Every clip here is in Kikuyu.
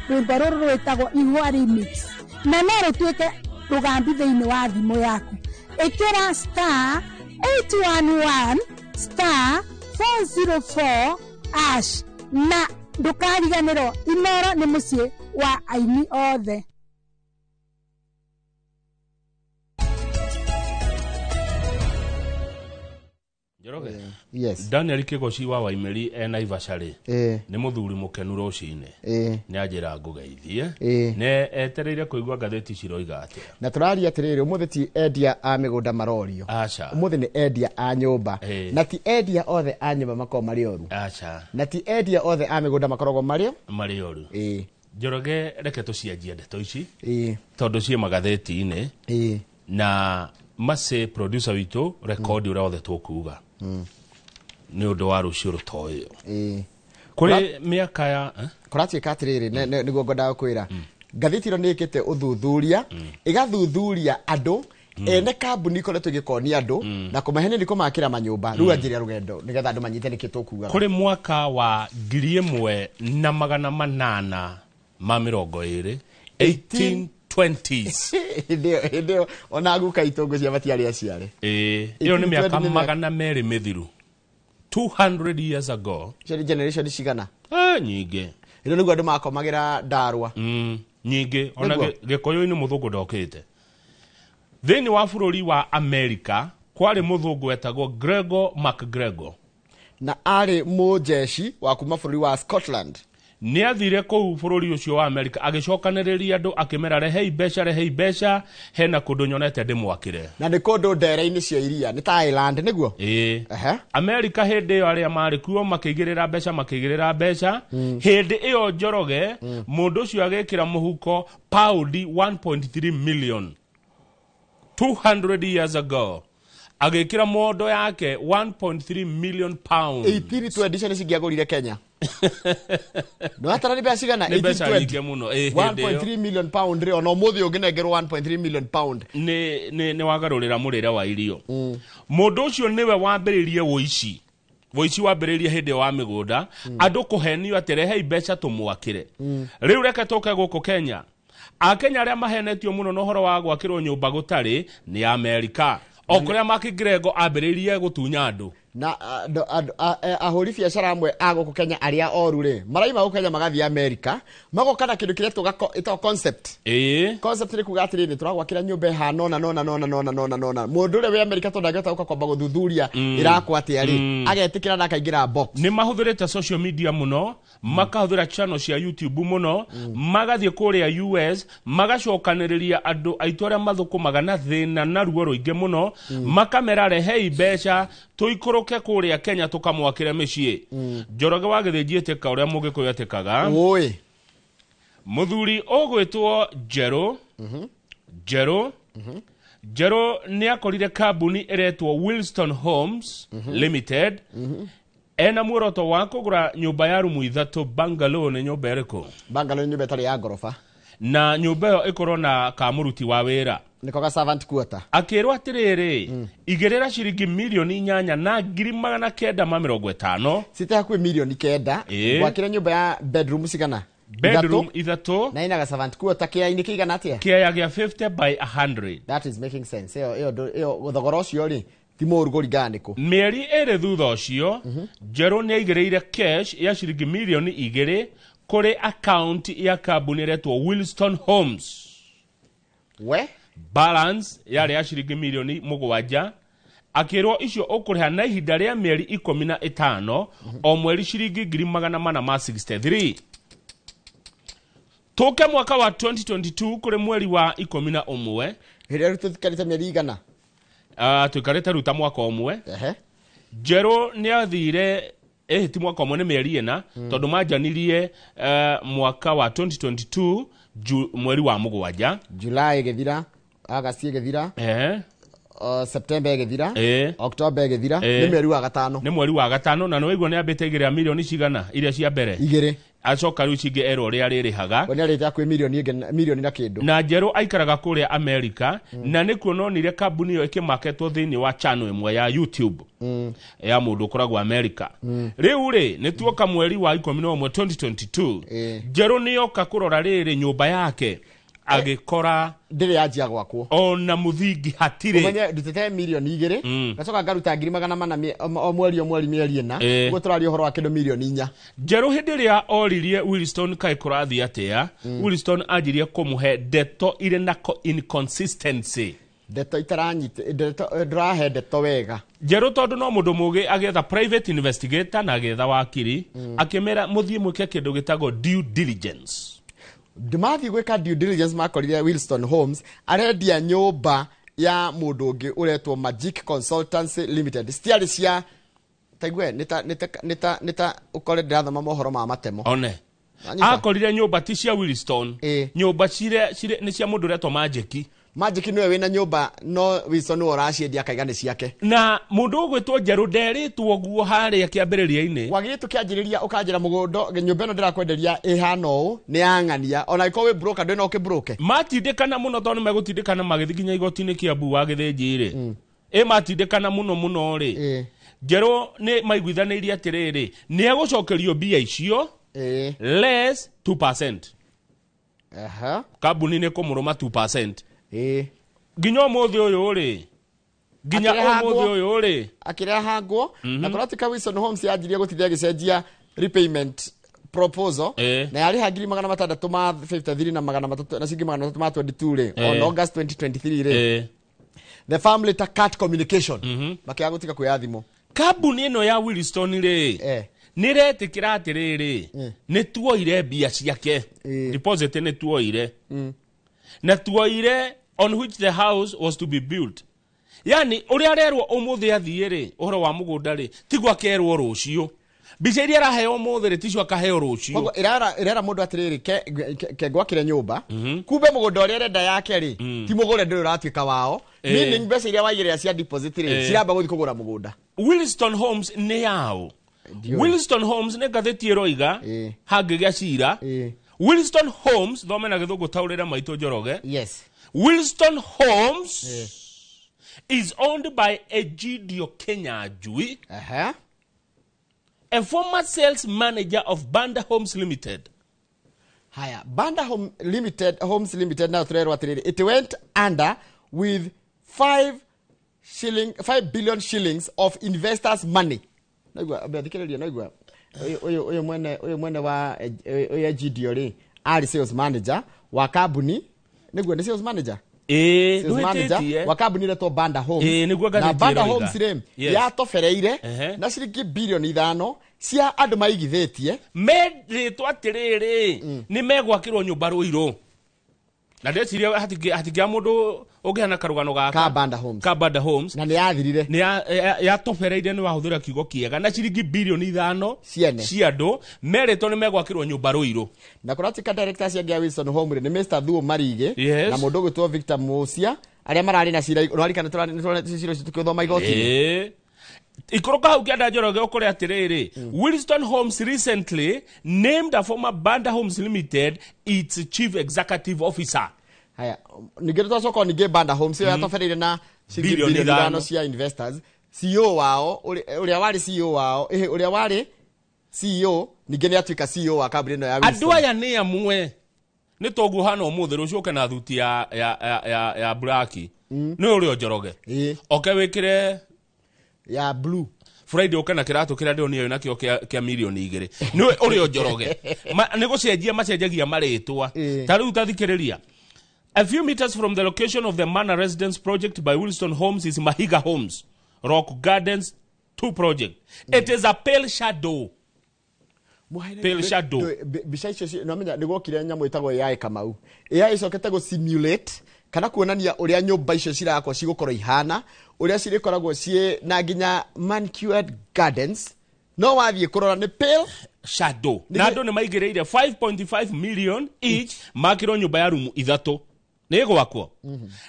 Rwĩmbo rũrũ rwĩtagwo Ihũa Remix, na no rũtuĩke rũgambi thĩinĩ wa thimũ yaku. Ĩkĩra star 811 star 404 ash na ndũkariganĩrwo, Inoro nĩ mũciĩ wa aini othe. Njoroge. Yes. Daniel Kigoci wa Waimeri e Naivasha rĩ, nĩ mũthuri mũkenu rũcinĩ. Nĩ anjĩra ngũgeithie. Nĩ etereire kũigua ngathĩti ciroiga atĩa. Na tũraria atĩrĩrĩ, ũmũthĩ ti endia a mĩgũnda marorio. Aca. Ũmũthĩ nĩ endia a nyũmba. Na ti endia othe a nyũmba makoragwo marĩ oru. Aca. Na ti endia othe a mĩgũnda makoragwo marĩ marĩ oru. Njoroge, reke tũcianjie ndeto ici tondũ ciĩ magathĩti-inĩ. Na Mercy, producer witũ, rekondi ũrĩa wothe tũkuga nĩ ũndũ wa rũciũ rũtoĩo. Kũrĩ mĩaka ya Kũratuĩka atĩrĩrĩ, nĩguo ngwendaga kwĩra, ngathĩti ĩno nĩ ĩkĩte ũthuthuria, ĩgathuthuria andũ ene kambuni ikoretwo igĩkonia andũ na kũmahe nĩ kũmakĩra manyũmba. Rĩu anjĩria rũgendo nĩgetha andũ manyite nĩkĩ tũkugaga. Kũrĩ mwaka wa 1820, 1820s. Hĩndĩ ĩyo ona guka itũ ngũcia matiarĩ aciare. Ĩĩ, ĩyo nĩ mĩaka 1820 nĩ mĩaka 200 mĩthiru, 200 years ago. Icio nĩ generation cigana? Nyingĩ. Hĩndĩ ĩyo nĩguo andũ makomagĩra ndarwa. Nyingĩ ona. Nĩguo. Gĩkũyũ-inĩ mũthũngũ ndokĩte. Thĩinĩ wa bũrũri wa Amerika kwarĩ mũthũngũ wetagwo Gregor MacGregor. Na arĩ mũnjeci wa kuma bũrũri wa Scotland. Nĩ athire kũu bũrũri ũcio wa Amerika, agĩcokanĩrĩria andũ, akĩmera, "Rehei mbeca, rehei mbeca, hena kũndũ nyonete ndĩmwakĩre." Na nĩ kũndũ ndere-inĩ cia iria, nĩ ta island nĩguo. Ĩĩ. Ehe. Amerika hĩndĩ ĩyo arĩa marĩ kuo makĩigĩrĩra mbeca, makĩigĩrĩra mbeca. Hĩndĩ ĩyo, Njoroge, mũndũ ũcio agĩkĩra mũhuko paundi 1.3 million. 200 years ago agĩkĩra mondo yake 1.3 million pounds. 1820, icio nĩ cingĩagũrire Kenya no atara nĩ mbeca cigana? Nĩ mbeca 1820. nyingĩ mũno, ĩ, hĩndĩ ĩyo. 1.3 million pound rĩ, ona ũmũthĩ ũngĩnengerwo 1.3 million pound, nĩ wagarũrĩra mũrĩre wa irio. Mũndũ ũcio nĩwe wambĩrĩrie ũici. Ũici wambĩrĩrie hĩndĩ ĩyo wa mĩgũnda, andũ kũhenio atĩ rehei mbeca tũmwakĩre. Rĩu reke tũke gũkũ Kenya. Akenya arĩa mahenetio mũno na ũhoro wa gwakĩrwo nyũmba gũtarĩ nĩ Amerika, o kũrĩa MacGregor ambĩrĩirie gũtunya andũ. Na ahũri biacara amwe a gũkũ Kenya arĩa oru rĩ, maraima gũkũ Kenya magathiĩ Amerika, magoka na kĩndũ kĩrĩa ĩtagwo concept. Concept nĩ kuga atĩrĩrĩ, tũragwakĩra nyũmba ĩhana ũna nona nona nona nona nona. Mũndũ ũrĩa wĩ Amerika, tondũ ndangĩhota gũka kwamba gũthuthuria ĩrakwo atĩa rĩ, agetĩkĩra na akaingĩra box. Nĩ mahũthĩrĩte social media mũno, makahũthĩra channel cia YouTube mũno, magathiĩ kũrĩa US, magacokanĩrĩria andũ aitũ arĩa mathũkũmaga na thĩna na ruo rũingĩ mũno, makamera, "Rehei mbeca tũikũrũke kũrĩa Kenya tũkamwakĩre mĩciĩ." Njoroge wa Gĩthĩnji, ĩtĩka ũrĩa Mũgĩkũyũ etĩkaga. Ũĩ. Mũthuri ũgwĩtwo Njerũ, Njerũ, Njerũ nĩ akorire kambuni ĩretwo Wilston Homes Limited ena muoroto wa kũgũra nyũmba ya rumu ithatũ, bungalow. Nĩ nyũmba ĩrĩkũ? Bungalow nĩ nyũmba ĩtarĩ ya ngoroba. Na nyũmba ĩyo ĩkorwo na kamũruti wa wĩra. Nĩko ga servant quarter. Akĩrwo atĩrĩrĩ, igĩrĩra ciringi 8,950,000. Cite hakuhĩ 9 mirioni. Gwakĩra nyũmba ya bedroom cigana? Bedroom Ithatũ. ithatũ. Na ina ga servant quarter kĩaya-inĩ kĩigana atĩa? Kĩaya gĩa 50 by 100. That is making sense. Ĩyo thogora ũcio rĩ, ti mũũru kũringana nĩkũ. Mĩeri 2 thutha ũcio, Njerũ nĩ aigĩrĩire cash ya ciringi 2 mirioni kũrĩ account ya kambuni ĩretwo Wilston Homes. We. Balance yarĩ ya ciringi 7 mirioni, akĩrwo icio ũkũrĩha na ihinda rĩa mĩeri 15, o mweri ciringi 463,000. Tũke mwaka wa 2022, kũrĩ mweri wa 11. Hĩndĩ ĩrĩa tũtikarĩte mĩeri igana? Tũikarĩte rĩu ta mwaka ũmwe. Njerũ nĩ athire, ti mwaka ũmwe, nĩ mĩeri 4, tondũ manjanirie mwaka wa 2022 mweri wa 7. July ĩgĩthira, August ĩgĩthira, September ĩgĩthira, October ĩgĩthira. Nĩ mweri wa gatano. Nĩ mweri wa gatano, na nĩ waigua nĩ ambĩte igĩrĩa milioni cigana iria cia mbere? Igĩrĩ. Acoka rĩu ici ingĩ erwo ũrĩa arĩrĩhaga. We nĩarĩte hakuhĩ mirioni ĩngĩ, mirioni na kĩndũ. Na Njerũ aikaraga kũrĩa Amerika, na nĩkuo nonire kambuni ĩyo ĩkĩmaketwo thĩinĩ wa channel ĩmwe ya YouTube ya mũndũ ũkoragwo Amerika. Rĩu rĩ, nĩ tuoka mweri wa 11 2022. Njerũ nĩoka kũrora rĩrĩ nyũmba yake, agĩkora ndĩrĩ yanjia gwakwo, ona mũthingi hatirĩ. Ũmenye ndutĩte 2 mirioni, ngacoka ngaruta 400,000 o mweri o mweri mĩeri 4, ũguo tũraria ũhoro wa kĩndũ 4 mirioni. Njerũ hĩndĩ ĩrĩa oririe Williston kaĩ kũrathiĩ atĩa, Williston anjirie kũmũhe ndeto irĩ na inconsistency. Ndeto itaranyita, ndeto ndũrahe ndeto wega. Njerũ tondũ no mũndũ mũgĩ, agĩetha private investigator na agĩetha wakiri, akĩmera mũthiĩ mwĩke kĩndũ gĩtagwo due diligence. Mathiĩ gwĩka due diligence, makorire Wilston Homes arendia nyũmba ya mũndũ ũngĩ ũretwo Magic Consultancy Limited. Citiarĩ cia taigue nĩta nĩta nĩta nĩta ũkore ndĩrathoma mohoro ma matemo. One. Wanyita? Akorire nyũmba ti cia Williston, nyũmba cirĩ nĩ cia mũndũ ũretwo Majeki. Magic nĩwe wĩna nyũmba, no Wilson nĩwe ũraciendia, akaiga nĩ ciake. Na mũndũ ũgwĩtwo Njerũ nderĩtwo guo harĩa kĩambĩrĩria-inĩ. Wagĩrĩire tũkĩanjĩrĩria ũkanjĩra mũgũnda, nyũmba ĩno ndĩrakwenderia ĩhana ũũ, nĩ yang'ania, ona ĩkorwo wĩ broker ndwĩ na ũkĩbroke. Matindĩkana mũno, tondũ nĩmegũtindĩkana magĩthiĩ nginya igoti-inĩ Kiambu wa Gĩthĩnji rĩ, ĩ matindĩkana mũno mũno rĩ, Njerũ nĩ maiguithanĩirie atĩrĩrĩ, nĩ egũcokerio mbia icio less 2%. Kambuni nĩ kũmũrũma 2%. Nginya ũmũthĩ ũyũ rĩ, nginya Akĩrehangwo. ũmũthĩ ũyũ rĩ, Akĩrehangwo na kũratika Wilson Homes yanjirie gũtinda ĩgĩcenjia repayment proposal, na yarĩha 653,000 na 300 na ciringi 322 rĩ, on August 2023 rĩ, the family ta cut communication, makĩaga gũtiga kuoya thimũ. Kambuni ĩno ya Williston rĩ, nĩ ĩretĩkĩra atĩrĩrĩ, nĩ tuoire mbia ciake, deposit nĩ tuoire, na tuoire on which the house was to be built. Yani ũrĩa arerwo ũmũthĩ athiĩ rĩ, ũhoro wa mũgũnda rĩ, tiguo akerwo rũciũ. Mbica iria araheo ũmũthĩ rĩ, ticio akaheo rũciũ. Koguo ĩrera mũndũ atĩrĩrĩ, ke ngwakĩre nyũmba, kumbe mũgũnda ũrĩa arenda yake rĩ, ti mũgũre, ndũrĩ ũratuĩka wao. Meaning mbeca iria waigĩrĩra cia deposit rĩ, ciramba gũthiĩ kũgũra mũgũnda. Williston Homes nĩ yao? Ndiũĩ. Williston Homes nĩ ngathĩti ĩroiga hangĩgĩa cira. Williston Homes, thome na gĩthũngũ, taũrĩra maitũ Njoroge. Yes. Williston Homes is owned by Egidio Kenyanjui, a former sales manager of Banda Homes Limited. Haya, Banda Home Limited, Homes Limited nayo tũrerwo atĩrĩrĩ, it went under with 5 shilling 5 billion shillings of investors money. Naigua thikĩrĩria, naigua ũyũ mwene wa ũyũ Egidio rĩ, arĩ sales manager wa kambuni, nĩguo nĩ sales manager, sales manager ndũhĩtĩtie. wa kambuni ĩretwo Banda Homes. Nĩguo na ngathĩti Banda ĩroiga. Homes rĩ, yatobereire na ciringi 5 birioni cia andũ maigithĩtie. Merĩtwo atĩrĩrĩ, nĩ megwakĩrwo nyũmba Rũirũ, na ndeciria hatingĩa mũndũ ũngĩhana karũgano gaka Ka Banda Homes. Ka Banda Homes. Na nĩ yathirire. Nĩ yatobereire, nĩ wahũthĩra kiugo kĩega, na ciringi 5 birioni Ciene. cia andũ merĩtwo nĩ megwakĩrwo nyũmba Rũirũ. Na kũratika directors angĩ a Wilson Home rĩ, nĩ Mr Thuo Marige na mũndũ ũgwĩtwo Victor Musia, arĩa mararĩ na cira nwarikana tũrarĩ cira ũcio tũkĩũthoma igoti-inĩ. Ikũrũka hau kĩanda, Njoroge, ũkore atĩrĩrĩ, Williston Homes recently named a former Banda Homes Limited its chief executive officer. Haya, ningĩ twacoka ningĩ Banda Homes ĩyo yatobereire na ciringi Bilioni bilioni ithano. ithano cia investors, CEO wao ũrĩa warĩ CEO wao, ũrĩa warĩ CEO ningĩ nĩ atuĩka CEO wa kambuni ĩno ya Andũ Wilson. aya nĩ amwe, nĩ toguo hana ũmũthĩ, rũciũ ũke na thuti ya black, nĩ ũrĩa Njoroge, oke wĩkĩre ya blue. Friday ũke na kĩratũ kĩrĩa ndĩronio nakĩo kĩa 2 mirioni, nĩ ũrĩa Njoroge. Nĩ gũcenjia macenjagia marĩtwa. Ta rĩu tathikĩrĩria. A few meters from the location of the Manor Residence project by Wilson Homes is Mahiga Homes, Rock Gardens 2 project. It is a pale shadow. Pale shadow. Mbica icio nĩwamenya nĩ gwokire nyamũ ĩtagwo AI, Kamau. AI ĩcokete gũ simulate kana kuonania ũrĩa nyũmba icio cirakwo cigũkorwo ihana, ũrĩa cirĩkoragwo ciĩ na nginya manicured gardens, no wathiĩ kũrora nĩ pale shadow. Na andũ nĩ maigĩrĩire 5.5 million each makĩrwo nyũmba ya rumu ithatũ. Nĩ gwakwo.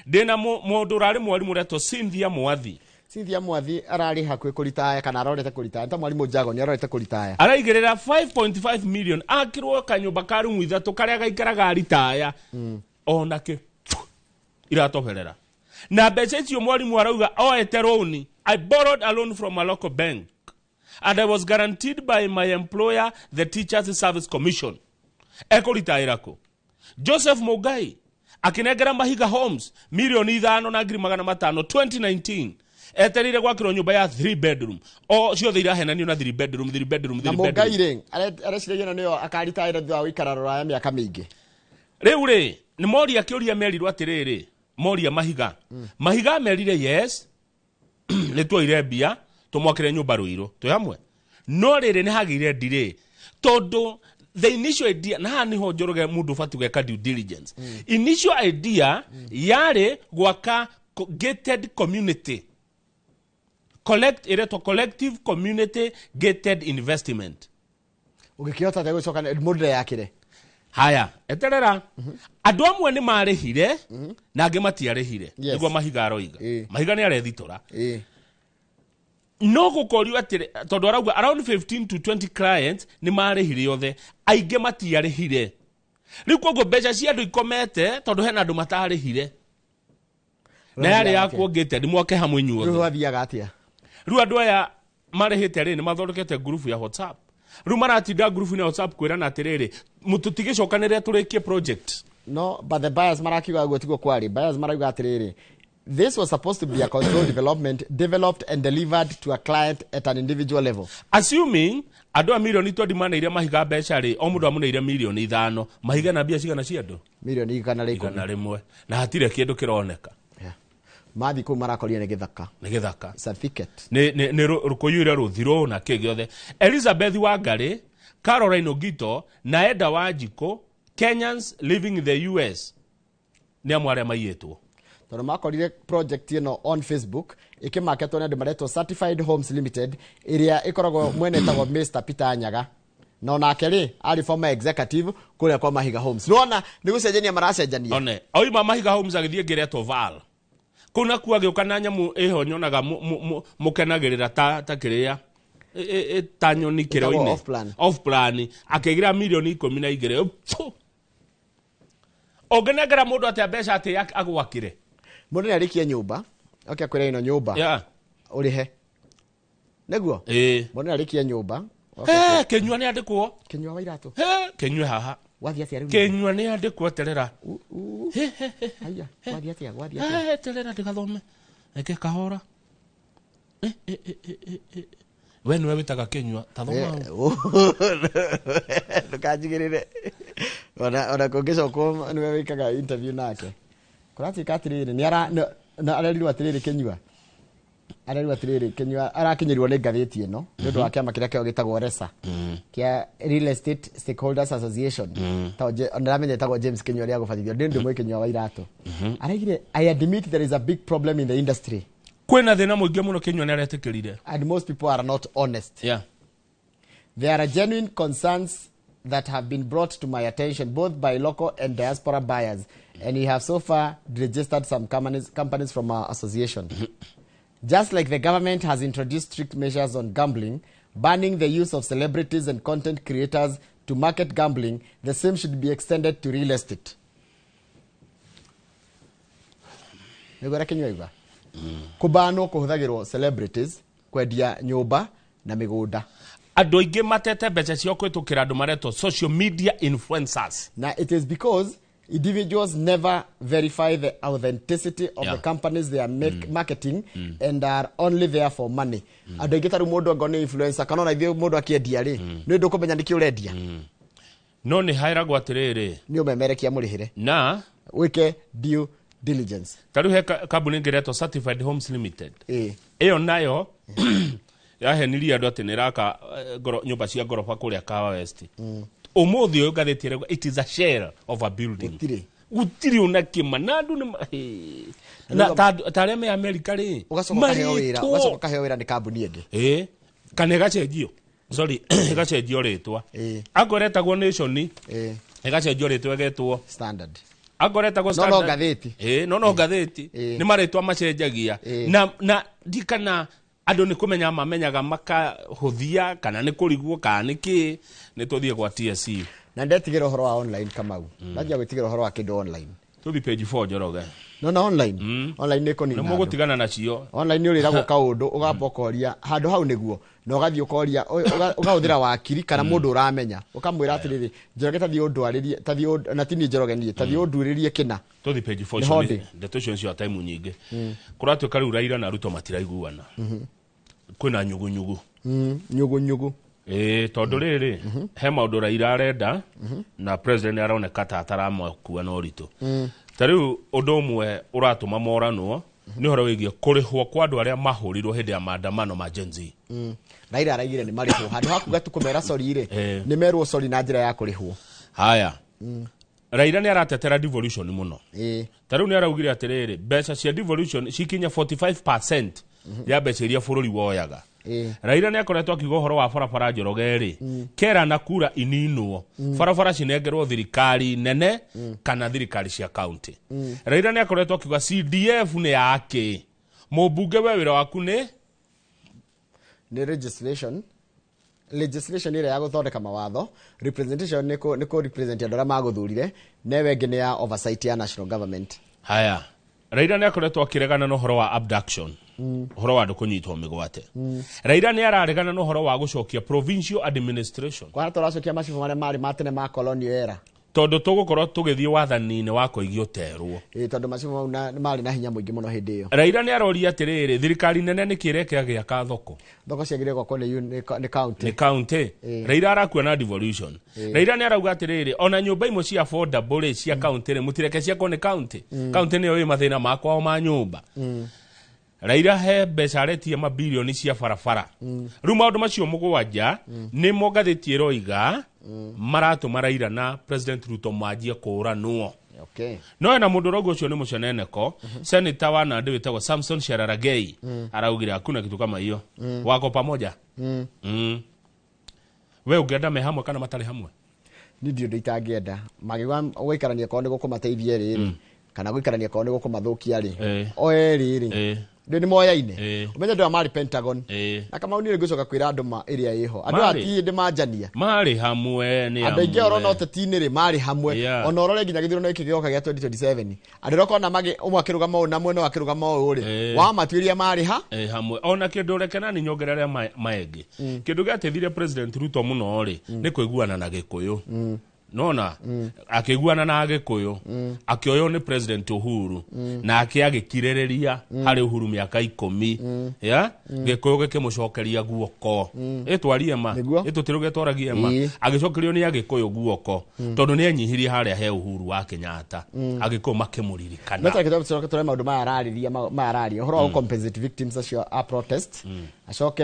Ndĩna mũndũ ũrarĩ mwarimũ ũretwo Cynthia Mwathi. Cynthia Mwathi ararĩ hakuhĩ kũritaya kana arorete kũritaya ta mwarimũ Jago nĩ arorete kũritaya. Araigĩrĩra 5.5 million akirwo kanyũmba ka rumu ithatũ karĩa gaikaraga aritaya onake iratoberera na mbeca icio mwarimu arauga oete loan. I borrowed a loan from a local bank and I was guaranteed by my employer, the Teachers Service Commission. Ekũritaĩra kũ? Joseph Mugai akinengera Mahiga Homes 5,500,000 2019 eterire gwakirwo nyũmba ya 3 bedroom o ciothe irahenanio na 3 bedroom 3 bedroom Na 3 Mugai bedroom. rĩ areciragia ĩno nĩyo akaritaya thutha wa gũikara rũraya mĩaka mĩingĩ. Rĩu rĩ nĩ moria kĩũria merirwo atĩrĩrĩ, moria Mahiga. Mahiga merire yes nĩ tuoire mbia tũmwakĩre nyũmba Rũirũ twĩ hamwe, no rĩrĩ nĩ hagĩire delay tondũ the initial idea, na haha nĩho Njoroge mũndũ ũbatiĩ gwĩka due diligence. Initial idea yarĩ gwaka gated community collect, ĩretwo collective community gated investment. Ũngĩkĩhota atĩa gũcoka mũndũ ndeyakĩre? Haya, eterera. Andũ amwe nĩ marĩhire na angĩ matiarĩhire. Nĩguo Mahiga aroiga. Mahiga nĩ arethitora. No gũkorio atĩrĩ tondũ arauga around 15 to 20 clients nĩ marĩhire othe, aingĩ matiarĩhire. Rĩu koguo mbeca cia andũ ikomete tondũ hena andũ matarĩhire. Na yarĩ ya kuongĩte nĩ mwake hamwe inyuothe. Rĩu gwathiaga atĩa? Rĩu andũ aya marĩhĩte rĩ nĩ mathondekete ngurubu ya WhatsApp. Rĩu maratinda ngurubu-inĩ ya WhatsApp kwĩrana atĩrĩrĩ, tũtigĩcokanĩrĩre tũrĩkie project. No, but the buyers marakiuga ũguo tiguo kwarĩ. Buyers marauga atĩrĩrĩ, this was supposed to be a controlled development developed and delivered to a client at an individual level. Assuming andũ a mirioni 20 maneire Mahiga mbeca rĩ, o mũndũ amũneire mirioni 5, Mahiga na mbia cigana cia andũ? Mirioni 110. 100. Na hatirĩ kĩndũ kĩroneka. Yeah. Mathi kũu marakorire nĩ gĩthaka. Nĩ gĩthaka. Certificate. Nĩ rũkũyũire rũthirũ na kĩ gĩothe. Elizabeth Wangari, Caroline Ogito na Eda Wanjikũ, Kenyans living in the US nĩ amwe arĩa maiyĩtwo. Tondũ makorire project ĩno on Facebook ĩkĩmaketwo nĩ andũ maretwo Certified Homes Limited ĩrĩa ĩkoragwo mwene ĩtagwo Mr Peter Nyaga. Na onake rĩ arĩ former executive kũrĩa kwa Mahiga Homes. Nĩwona nĩ gũcenjania maracenjania. One, oima Mahiga Homes agĩthiĩ ngĩretwo Val. Kũu nakuo agĩũka na nyamũ ĩho nyonaga mũkenagĩrĩra ta kĩrĩa ta nyoni kĩro-inĩ. Off plan. Off plan. Akĩgĩra mirioni 12. Ũngĩnengera mũndũ atĩa mbeca atĩ agwakĩre? Mũndũ nĩ arĩkie nyũmba, oke akwĩre ĩno nyũmba. Yeah. Ũrĩhe. Nĩguo? Mũndũ nĩ arĩkie nyũmba. Kĩnyua nĩ andĩkwo. Kĩnyua wa iratũ. Kĩnyue haha. Wathiĩ atĩa rĩu? Kĩnyua nĩ andĩkwo terera. Haiya, wathiĩ atĩa, wathiĩ atĩa? Terera ndĩgathome. Eke kahora. We nĩwe wĩtaga Kĩnyua, ta thoma hau. Ndũkanjigĩrĩre. Ona kũngĩcokwo nĩwe wĩkaga interview nake. Kũratuĩka atĩrĩrĩ, nĩ arerirwo atĩrĩrĩ Kĩnyua. Arerirwo atĩrĩrĩ Kĩnyua arakinyĩrwo nĩ ngathĩti ĩno nĩ ũndũ wa kĩama kĩrĩa kĩao gĩtagwo RESA, kĩa Real Estate Stakeholders Association. Ndĩramenya ĩtagwo James Kĩnyua rĩa gũbatithio. Ndĩ ndĩ mũĩ Kĩnyua wa iratũ. Araigire, I admit there is a big problem in the industry. Kwĩna thĩna mũingĩ mũno Kĩnyua nĩ aretĩkĩrire. And most people are not honest. Yeah. There are genuine concerns that have been brought to my attention both by local and diaspora buyers, and we have so far registered some companies from our association. Just like the government has introduced strict measures on gambling, banning the use of celebrities and content creators to market gambling, the same should be extended to real estate. Nĩguo Kĩnyua iga? Kũbanwo kũhũthagĩrwo celebrities kwendia nyũmba na mĩgũnda. Andũ aingĩ matete mbeca ciao kũhĩtũkĩra andũ maretwo social media influencers. Na it is because individuals never verify the authenticity of the companies they are marketing and are only there for money. Andũ aingĩ ta rĩu mũndũ angorwo nĩ influencer kana ona ithuĩ mũndũ akĩendia rĩ, nĩ ndũkũmenya nĩkĩ ũrendia. No nĩ haeragwo atĩrĩrĩ, nĩ ũmemerekia mũrĩhĩre na wĩke due diligence. Ta rĩu he kambuni ĩngĩ ĩretwo Certified Homes Limited. Ĩyo nayo yahenirie andũ atĩ nĩ ĩraka nyũmba cia ngoroba kũrĩa Kahawa West. Ũmũthĩ ũyũ ngathĩti ĩrauga it is a shell of a building. Gũtirĩ. Gũtirĩ ona kĩma. Na andũ nĩ na ta arĩa me America rĩ, Ũgacoka ũkaheo wĩra, marĩtwo. ũgacoka ũkaheo wĩra nĩ kambuni ĩngĩ. Kana ĩgacenjio. Sorry, ĩgacenjio rĩtwa. Akorwo ĩretagwo Nation, ĩgacenjio rĩtwa ĩgetwo Standard. Akoretagwo No, no ngathĩti. Ĩĩ, no no ngathĩti. Ĩĩ. Nĩ marĩtwa macenjagia. Ĩĩ. Na ndikana andũ nĩ kũmenya mamenyaga makahũthia kana nĩ kũrigwo kana nĩ kĩ. Nĩ tũthiĩ gwa TSC. Na ndetigĩra ũhoro wa online, Kamau. Ndanjia gwĩtigĩra ũhoro wa kĩndũ online. Tũthiĩ page 4, Njoroge. No online, online nĩ kũnina Nĩ andũ. Mũgũtigana nacio. Online nĩ ũrĩragwo kaũndũ, ũgamba ũkoria handũ hau nĩguo, na ũgathiĩ ũkoria, ũkahũthĩra wakiri kana mũndũ ũramenya, ũkamwĩra atĩrĩrĩ, Njoroge, tathiĩ ũndwarĩrie, tathiĩ na ti niĩ Njoroge niĩ, tathiĩ ũnduĩrĩrie kĩna. Tũthiĩ page 4. Nĩ Icio hondĩ. Ndeto icio nĩcio time nyingĩ kũratuĩka rĩu Raila na Ruto matiraiguana, kwĩna nyugunyugu. Nyugu nyugu. Ĩĩ, tondũ rĩrĩ, he maũndũ Raila arenda na president nĩ aroneka ta ataramakua na ũritũ. Ta rĩu ũndũ ũmwe ũratũma moranwo nĩ ũhoro wĩgiĩ kũrĩhwo kwa andũ arĩa mahũrirwo hĩndĩ ya maandamano ma Gen Z. Raila araigire nĩ marĩhwo handũ ha kuga tu kũmera sorry rĩ, nĩ merwo sorry na njĩra ya kũrĩhwo. Haya, Raila nĩ aratetera devolution mũno. Ta rĩu nĩ araugire atĩrĩrĩ, mbeca cia devolution cikinye 45% ya mbeca iria bũrũri woyaga. Raila nĩ akoretwo akiuga ũhoro wa barabara, Njoroge rĩ, kera na kura ininwo, barabara cinengerwo thirikari nene kana thirikari cia kaunti. Raila nĩ akoretwo akiuga CDF nĩ yake, mũmbunge we wĩra waku nĩ Nĩ legislation ĩrĩa ya gũthondeka mawatho, representation nĩ kũ represent andũ arĩa magũthurire, newe ĩngĩ nĩ ya oversight ya national government. Haya, Raila nĩ akoretwo akĩregana na ũhoro wa abduction, ũhoro wa andũ kũnyitwo mĩgwate. Raila nĩ araregana na ũhoro wa gũcokia provincial administration. Kwana tũracokia macibũ marĩa marĩ ma tene ma colonial era. Tondũ tũgũkorwo tũgĩthiĩ wathani-inĩ wa koigi ũterwo. Ĩĩ, tondũ macibũ mau nĩ marĩ na hinya mũingĩ mũno hĩndĩ ĩyo. Raila nĩ aroria atĩrĩrĩ, thirikari nene nĩ kĩreke agĩaka thoko? Thoko ciagĩrĩire gwakwo nĩ county. Nĩ county. Raila arakua na devolution. Raila nĩ arauga atĩrĩrĩ, ona nyũmba imwe cia affordable rĩ, cia county rĩ, mũtireke ciakwo nĩ county. County nĩyo ĩ mathĩna makwao ma nyũmba. Raila he mbeca aretie mabilioni cia barabara. Rĩu maũndũ macio mũgwanja nĩmo ngathĩti ĩroiga maratũma Raila na President Ruto manjie kũũranwo. No ena mũndũ ũrauga ũcio nĩ mũceneneko. Senator wa Nandi wĩtagwo Samson Cherargei araugire hakuna kitu kama hiyo, wako pamoja. We ũngĩenda me hamwe kana matarĩ hamwe? Niĩ ndiũ ũndũ itangĩenda magiuga gũikarania kwao nĩ gũkũmateithia rĩrĩ kana gũikarania kwao nĩ gũkũmathũkia rĩ, o erĩ rĩ, ndĩ nĩ moyaine. Ũmenye andũ aya marĩ Pentagon. Na Kamau, niĩ ngũcoka kwĩra andũ ma ĩrĩa ĩho andũ aya Marĩ. ti hĩndĩ manjania. Marĩ hamwe nĩ Andũ aingĩ amwe. orona ũteti-inĩ rĩ, marĩ hamwe. Ona ũrore nginya gĩthurano gĩkĩ gĩgoka gĩa 2027, andũ arĩa ũkona ũmwe akĩrũgama ũũ na mwena ũyũ akĩrũgama ũũ rĩ, wamatuĩria marĩ ha Hamwe. Ona kĩndũ reke nani nyongerere maengĩ, kĩndũ gĩateithirie President Ruto mũno rĩ, nĩ kũiguana na Gĩkũyũ. Nona akĩiguana na Agĩkũyũ, akĩoywo nĩ President Uhuru, nake agĩkirĩrĩria harĩ Uhuru mĩaka 10 ya Gĩkũyũ gĩkĩmũcokeria guoko. Ĩtwarie ma. Nĩguo. Ĩtũtirũge twaragie ma. Agĩcokerio nĩ Agĩkũyũ guoko tondũ nĩ enyihirie harĩa he Uhuru wa Kenyatta, Agĩkũyũ makĩmũririkana. No tareke tũcoke tũrore maũndũ maya ararĩria, maya araria ũhoro wa compensate victims acio a protest, acoke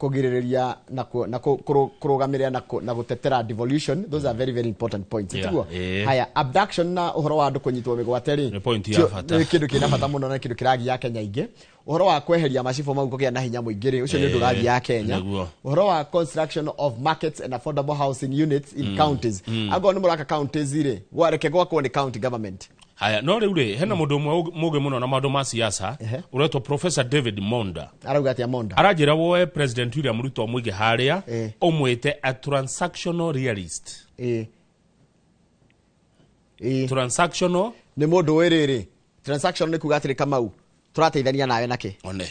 kũgirĩrĩria na kũrũgamĩrĩra na gũtetera devolution. Those are very very important points. Tiguo? Haya, abduction na ũhoro wa andũ kũnyitwo mĩgwate rĩ, Nĩ point ya bata. Nĩ kĩndũ kĩna bata mũno na kĩndũ kĩragia Kenya aingĩ. Ũhoro wa kweheria macibũ mau kũgĩa na hinya mũingĩ rĩ, ũcio nĩ ũndũ ũragia Kenya. Ũhoro wa construction of markets and affordable housing units in counties, angorwo nĩ mũraka counties rĩ, reke gwakwo nĩ county government. Haya, no rĩu rĩ, hena mũndũ ũmwe mũgĩ mũno na maũndũ ma siasa ũretwo Professor David Monda. Arauga atĩa Monda? Aranjĩra woe President William Ruto mũige harĩa, ũmwĩte a transactional realist. Ĩĩ. Ĩĩ. Transactional. Nĩ mũndũ ũĩ rĩrĩ, transaction nĩ kuga atĩrĩ, Kamau, tũrateithania nawe nakĩ? One.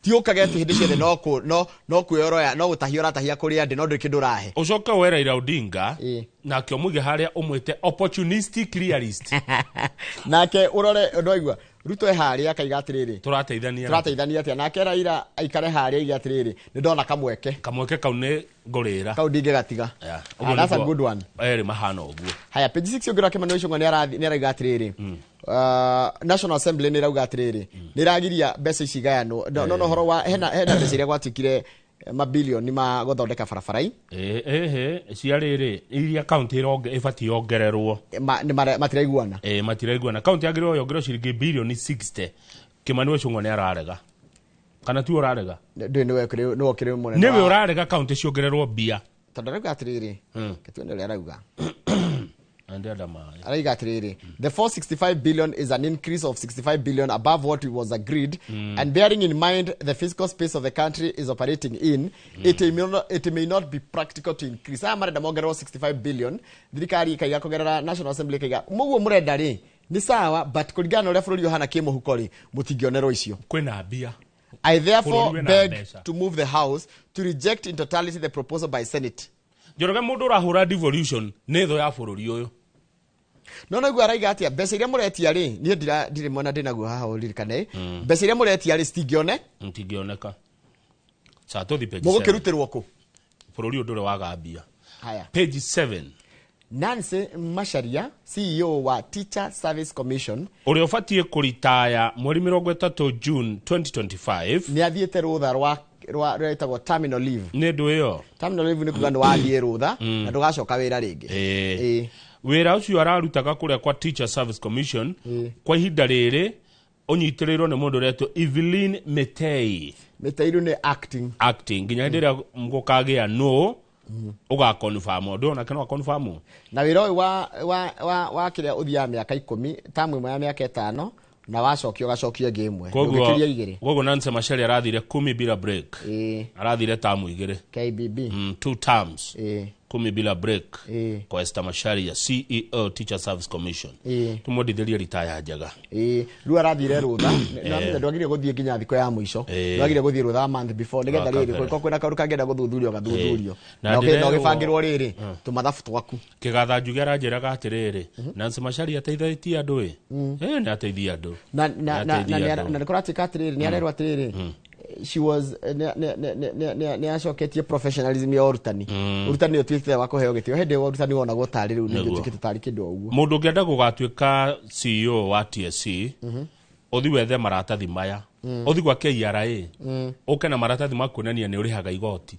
Ti ũkage atĩ hĩndĩ ciothe no kwĩoroya, no gũtahia ũratahia kũrĩ andĩ, no ndũrĩ kĩndũ ũrahe. Ũcoke woe Raila Odinga, nake ũmũige harĩa, ũmwĩte opportunistic realist. Nake ũrore ndoigua Ruto e harĩa akaiga atĩrĩrĩ, tũrateithania. Tũrateithania atĩa? Nake Raila aikare harĩa aige atĩrĩrĩ, nĩ ndona kamweke. Kamweke kau nĩ ngũrĩra. Kau ndingĩgatiga. Ah, that's a good one. Erĩ mahana ũguo. Haya, page 6 ũngĩrora, Kĩmani Ichung'wa nĩ arauga atĩrĩrĩ, National Assembly nĩ ĩrauga atĩrĩrĩ, nĩ ĩragiria mbeca ici igayanwo. No ũhoro wa hena mbeca iria gwatuĩkire, mabilioni ma gũthondeka barabara-i. Ĩhĩ, cia rĩrĩ iria kaunti ĩbatiĩ yongererwo. Matiraiguana. Matiraiguana. Kaunti yagĩrĩirwo yongererwo ciringi bilioni 60. Kĩmani wa Ichung'wa nĩ ararega, kana tiwe ũrarega? Ndũĩ, nĩwe ũkĩrĩ mũnene Nĩwe ũrarega kaunti ciongererwo mbia. Tondũ arauga atĩrĩrĩ, gĩtuone ũrĩa arauga. Ndĩrenda maĩ. Araiga atĩrĩrĩ, the 465 billion is an increase of 65 billion above what was agreed, and bearing in mind the fiscal space of the country is operating in, it may not be practical to increase. Aya marenda mongererwo 65 billion, thirikari ikaiga kũgerera National Assembly ikaiga mũguo mũrenda rĩ nĩ sawa, but kũringana na ũrĩa bũrũri ũhana kĩmũhuko rĩ, mũtingĩonerwo icio. Kwĩna mbia. I therefore Bũrũri wĩna beg mbeca. to move the House to reject in totality the proposal by Senate. Njoroge, mũndũ ũrahũra devolution nĩ thũ ya bũrũri ũyũ. No naguo araiga atia, mbeca iria mũretia rĩ, niĩ ndirĩ mwena ndĩnaguo haha, ũririkane mbeca iria mũretia rĩ citingĩone. Ntingĩoneka sa tũthi page 7. Mũgũkĩrutĩrwo kũ? Bũrũri ũyũ ndũrĩ waga mbia. Haya. Page 7. Nancy Macharia, CEO wa Teacher Service Commission, ũrĩa ũbatiĩ kũritaya mweri 30 June 2025. Nĩ athiĩte rũtha rwa rwetagwo terminal leave. Nĩ ndũ ĩyo. Terminal leave nĩ kuga nĩ wathiĩ rũtha na ndũgacoka wĩra rĩngĩ. Ĩĩ. Wĩra ũcio ararutaga kũrĩa kwa Teacher Service Commission kwa ihinda rĩrĩ ũnyitĩrĩirwo nĩ mũndũ ũretwo Evelyn Mitei. Mĩtairu nĩ acting. Acting nginya hĩndĩ ĩrĩa gũkagĩa no ũgakonfirm ũndũ onake no akonfirm. Na wĩra ũyũ wa kĩrĩa ũthiaga mĩaka 10, tamu ĩmwe ya mĩaka 5, na wacokio ũgacokio ĩngĩ ĩmwe, ndũngĩkĩria igĩrĩ. Koguo Nancy Macharia arathire 10 bila break. Arathire tamu 2. KBB. Two terms, 10 bila break kwa Esther Macharia, CEO Teacher Service Commission. Tumwendithĩrie ritaya njega. Ĩĩ, rĩu arathire rũtha na ndwagire gũthiĩ nginya thikũ ya mũico. Ndwagire gũthiĩ rũtha month before nĩgetha Rwa rĩrĩ kabere. kũngĩkorwo kwĩna kaũndũ kangĩenda gũthuthurio gathuthurio. Na Na ndĩrerwo- na ũgĩbangĩrwo rĩrĩ tũmathabu twaku. Kĩgatha Njuge aranjĩraga atĩrĩrĩ, Nancy Macharia ateithĩtie andũ ĩ. Ĩ, nĩ ateithia andũ. Na Nĩ ateithia andũ. Na nĩ kũratuĩka atĩrĩrĩ, nĩ arerwo atĩrĩrĩ, she was nĩ acoketie professionalism ya ũrutani. Ũrutani ũtuĩkĩte wa kũheo gĩtĩo. Hĩndĩ ĩyo ũrutani wonagwo tarĩ rĩu ningĩ ũtuĩkĩte tarĩ kĩndũ o ũguo. Mũndũ ũngĩenda gũgatuĩka CEO wa TSC, ũthi wethe maratathi maya, ũthi gwa KRA, ũke na maratathi ma kuonania nĩ ũrĩhaga igoti.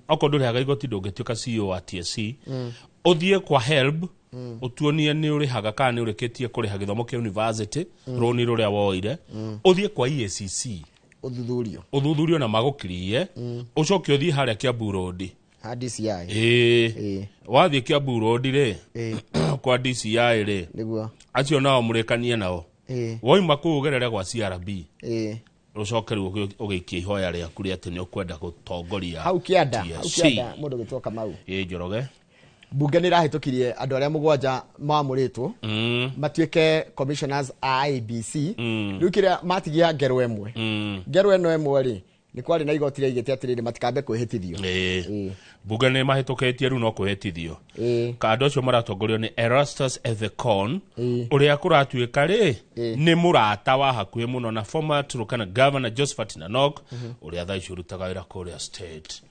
Okorwo ndũrĩhaga igoti, ndũngĩtuĩka CEO wa TSC. Ũthiĩ kwa HELB, ũtuonie nĩ ũrĩhaga kana nĩ ũrĩkĩtie kũrĩha gĩthomo kĩa university, rũni rũrĩa woire. Ũthiĩ kwa EACC, ũthuthurio. Ũthuthurio na magũkirie. Ũcoke ũthiĩ harĩa Kiambu Road. Ha DCI. Ĩĩ. Wathiĩ Kiambu Road rĩ, kwa DCI rĩ, acio nao mũrĩkanie nao. Woima kũu ũgerere gwa CRB, ũcoke rĩu ũgĩikie ihoya rĩaku rĩa atĩ nĩ ũkwenda gũtongoria Hau kĩanda, hau TSC. kĩanda mũndũ gwĩtwo Kamau. Ĩĩ, Njoroge. Bunge nĩ ĩrahĩtũkirie andũ arĩa mũgwanja mamũrĩtwo matuĩke commissioners a IEBC. Rĩu kĩrĩa matigia ngerwa ĩmwe, ngerwa ĩno ĩmwe rĩ, nĩ kwarĩ na igoti rĩaigĩte atĩrĩrĩ, matikambe kwĩhĩtithio. Bunge nĩ mahĩtũkĩtie rĩu no kwĩhĩtithio. Ka andũ acio maratongorio nĩ Erastus Ethekon, ũrĩa kũratuĩka rĩ nĩ mũrata wa hakuhĩ mũno na former Turkana Governor Josephat Nanok, ũrĩa thaa ici ũrutaga wĩra kũrĩa State.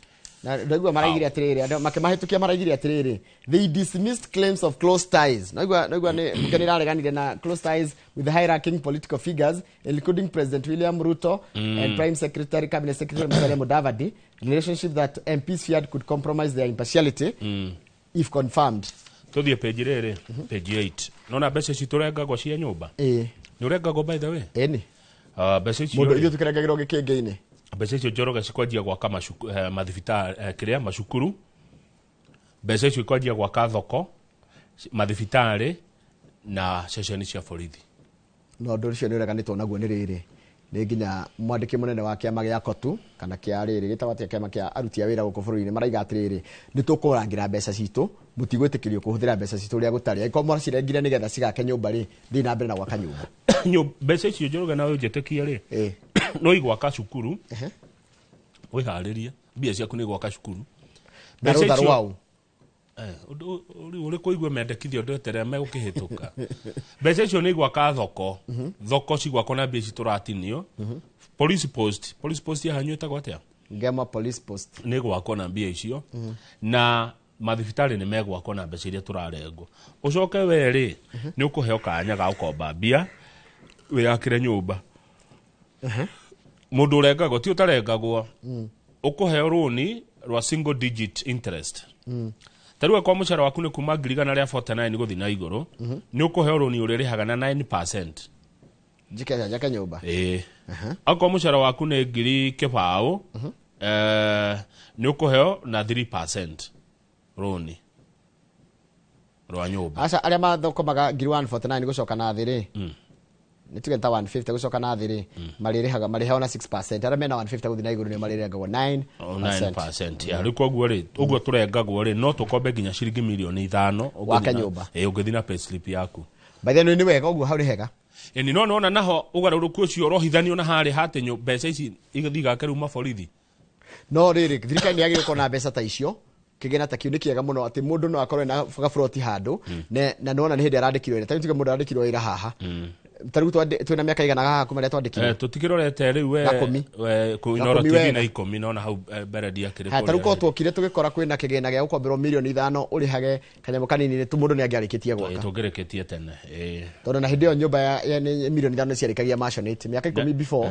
Na ndaigua maraigire atĩrĩrĩ, andũ makĩmahĩtũkia maraigire atĩrĩrĩ, they dismissed claims of close ties. Naigua nĩ bunge nĩ ĩrareganire na close ties with high ranking political figures, including President William Ruto and Prime Secretary, Cabinet Secretary Musalia Mudavadi, relationship that MPs feared could compromise their impartiality if confirmed. Tũthiĩ page rĩrĩ, page 8. Nona mbeca ici tũrengagwo cia nyũmba, nĩ ũrengagwo, by the way? Ĩni. Mbeca icio Mũndũ rĩ, ithuĩ tũkĩrengagĩrwo gĩkĩngĩ-inĩ. Mbeca icio, Njoroge, cikwanjia gwaka mathibitarĩ, kĩrĩa macukuru. Mbeca icio ikwanjia gwaka thoko, mathibitarĩ na ceceni cia borithi. No ũndũ ũcio nĩ ũreganĩtwo naguo nĩ rĩrĩ, nĩ nginya mwandĩki mũnene wa kĩama gĩa kotu kana kĩa rĩrĩ gĩtagwo atĩa, kĩama kĩa aruti a wĩra gũkũ bũrũri-inĩ, maraiga atĩrĩrĩ, nĩ tũkũrangĩra mbeca citũ, mũtigwĩtĩkĩrio kũhũthĩra mbeca citũ ũrĩa gũtarĩ. Angĩkorwo mwacirengire nĩgetha cigake nyũmba rĩ, thiĩ na mbere na gwaka nyũmba. Mbeca icio, Njoroge, nawe ũnjĩtĩkie rĩ, no igwaka cukuru. Wĩharĩrie, mbia ciaku nĩ gwaka cukuru. Na Mbeca rũtha icio- rwau. Ũndũ rĩu ũrĩ kũigua mendekithio ndweterera megũkĩhĩtũka. Mbeca icio nĩ igwaka thoko, thoko cigwakwo na mbia ici tũratinio. Police post, police post ya hanyu ĩtagwo atĩa? Ngema Police Post. Nĩ gwakwo na mbia icio, na mathibitarĩ nĩ megwakwo na mbeca iria tũrarengwo. Ũcoke we rĩ, nĩ ũkũheo kanya ga gũkomba mbia wĩyakĩre nyũmba. Mũndũ ũrengagwo ti ũtarengagwo, ũkũheo rũni rwa single digit interest. Ta rĩu kwa mũcara waku nĩ kuma 149,000 gũthiĩ na igũrũ, nĩ ũkũheo rũni ũrĩrĩhaga na 9%. Njike njake nyũmba. Ĩĩ, akorwo mũcara waku nĩ 20,000, nĩ ũkũheo na 3% rũni. Rwa nyũmba. Aca arĩa mathũkũmaga 149 gũcoka na thĩ rĩ, nĩ tuge ta 150 gũcoka na thĩ rĩ, marĩrĩhaga marĩheo na 6%. Arĩa mena 150 gũthiĩ na igũrũ nĩo marĩrengagwo 9%. 9%. Ya rĩu koguo rĩ, ũguo tũrengagwo rĩ, no tũkombe nginya ciringi mirioni 5 wake nyũmba. Ũngĩthiĩ na payslip yaku. By the way, nĩ wega ũguo hau nĩ hega. Ĩni no nona naho ũgarũrũku ũcio ũrohithanio na harĩ hatĩ mbeca ici igĩthiĩ igake rĩu maborithi. No rĩrĩ, thirikari nĩ yagĩrĩirwo gũkorwo na mbeca ta icio. Kĩgĩna ta kĩu nĩ kĩega mũno atĩ mũndũ no akorwo na gaburoti handũ na nĩwona nĩ hĩndĩ arandĩkirwo wĩra. Ta rĩu tuge mũndũ arandĩkirwo wĩra haha. Ta rĩu twĩna mĩaka igana haha kuma rĩrĩa twandĩkirwo. Tũtikĩrorete rĩu we Inooro TV na 10 nona hau mbere ndiakĩrĩ. Ta rĩu korwo twokire tũgĩkora kwĩna kĩgĩna gĩa gũkomberwo mirioni 5 ũrĩhage kanyamũ kanini mũndũ nĩ angĩarĩkĩtie gwaka. Tũngĩrĩkĩtie tene. Tondũ na hĩndĩ ĩyo nyũmba ya mirioni 5 nĩciarĩkagia maisonette mĩaka 10 before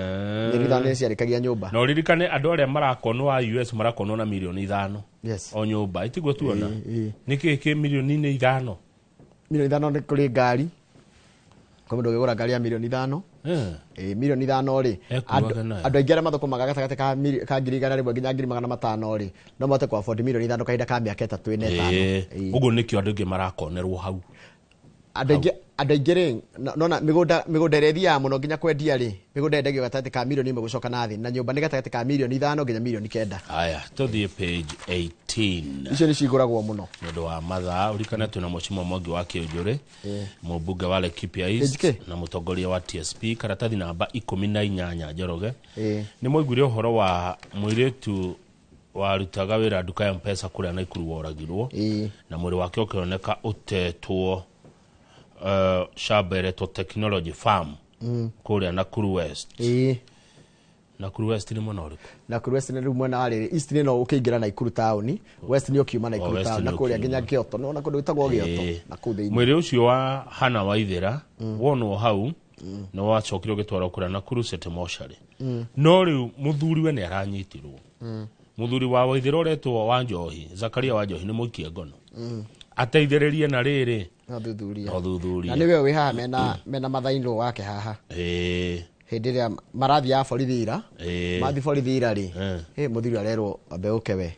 mirioni 5 nĩciarĩkagia nyũmba. Na ũririkane andũ arĩa marakonwo a US marakonwo na mirioni 5. Yes. O nyũmba itiguo tuona. Nĩkĩ kĩ mirioni 5? Mirioni 5 nĩ kũrĩ ngari. Kwa mũndũ ũgĩgũra ngari ya mirioni 5. Mirioni 5 rĩ, andũ aingĩ arĩa mathũkũmaga gatagatĩ ka 100,000 nginya 500,000 rĩ, no mahote kũ afford mirioni 5 kahinda ka mĩaka 3 4 5. Ũguo nĩkĩo andũ aingĩ marakonerwo hau. Andũ aingĩ rĩ, nona mĩgũnda ĩrĩa ĩthiaga mũno nginya kwendia rĩ, mĩgũnda yendagio gatagatĩ ka mirioni 1 gũcoka na thĩ, na nyũmba nĩ gatagatĩ ka mirioni 5 nginya mirioni 9. Aya, tũthiĩ page 18. Icio nĩ cigũragwo mũno. Nĩ ũndũ wa mathaa, ũririkane twĩna Mheshimiwa Mwangi wa Kĩũnjũrĩ, mũmbunge wa Laikipia East na mũtongoria wa TSP, karatathi namba 18 Njoroge. Nĩ mwaiguire ũhoro wa mũirĩtu warutaga wĩra nduka ya M-Pesa kũrĩa Naikuru woragirwo, na mwĩrĩ wake ũkĩoneka ũtetwo shamba ĩretwo Technology Farm kũrĩa Nakuru West. Nakuru West nĩ mwena ũrĩkũ? Nakuru West nĩ rĩu mwena wa rĩrĩ, East nĩ no ũkĩingĩra Naikuru taũni, West nĩ ũkiuma Naikuru taũni, na kũrĩa nginya Kyoto, nĩ wona kũndũ gwĩtagwo Kyoto na kũu thĩinĩ. Mwĩrĩ ũcio wa Hannah Waithera wonwo hau nĩ wacokire ũgĩtwarwo kũrĩa Nakuru City Mortuary. No rĩu mũthuriwe nĩ aranyitirwo. Mũthuri wa Waithera ũretwo Wanjohi, Zakaria Wanjohi nĩ mũikia ngono. Ateithĩrĩrie na rĩrĩ no thuthuria. No Na nĩwe wĩ haha mena mathainũ wake haha. Hĩndĩ ĩrĩa marathiaga borithi ira, mathiĩ borithi ira rĩ, mũthuri arerwo ambe ũke we.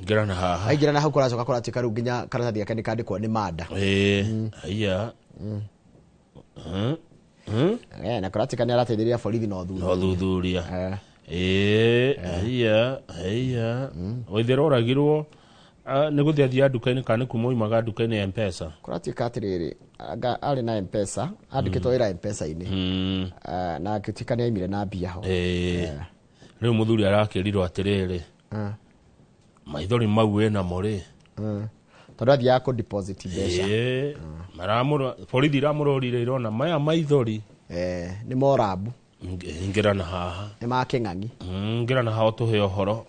Ingĩra na haha. Aingĩra na hau kũracoka kũratuĩka rĩu nginya karatathi gake nĩ kandĩkwo nĩ manda. Haiya. Na kũratuĩka nĩ arateithĩrĩria borithi na ũthuthuria. Na ũthuthuria. Haiya, haiya. Waithera oragirwo nĩ gũthiĩ athiaga nduka-inĩ kana nĩ kuma oimaga nduka-inĩ ya M-Pesa? Kũratuĩka atĩrĩrĩ, anga arĩ na M-Pesa, andĩkĩtwo wĩra M-Pesa-inĩ. Na agĩtuĩka nĩ aimire na mbia ho. Rĩu mũthuri arakĩrirwo atĩrĩrĩ, maithori mau wĩnamo rĩ, Tondũ athiaga kũ deposit mbeca. Borithi iramũrorire irona maya maithori. Nĩ morabu. Ingĩra na haha. Nĩ ma kĩng'ang'i. Ingĩra na haha ũtũhe ũhoro.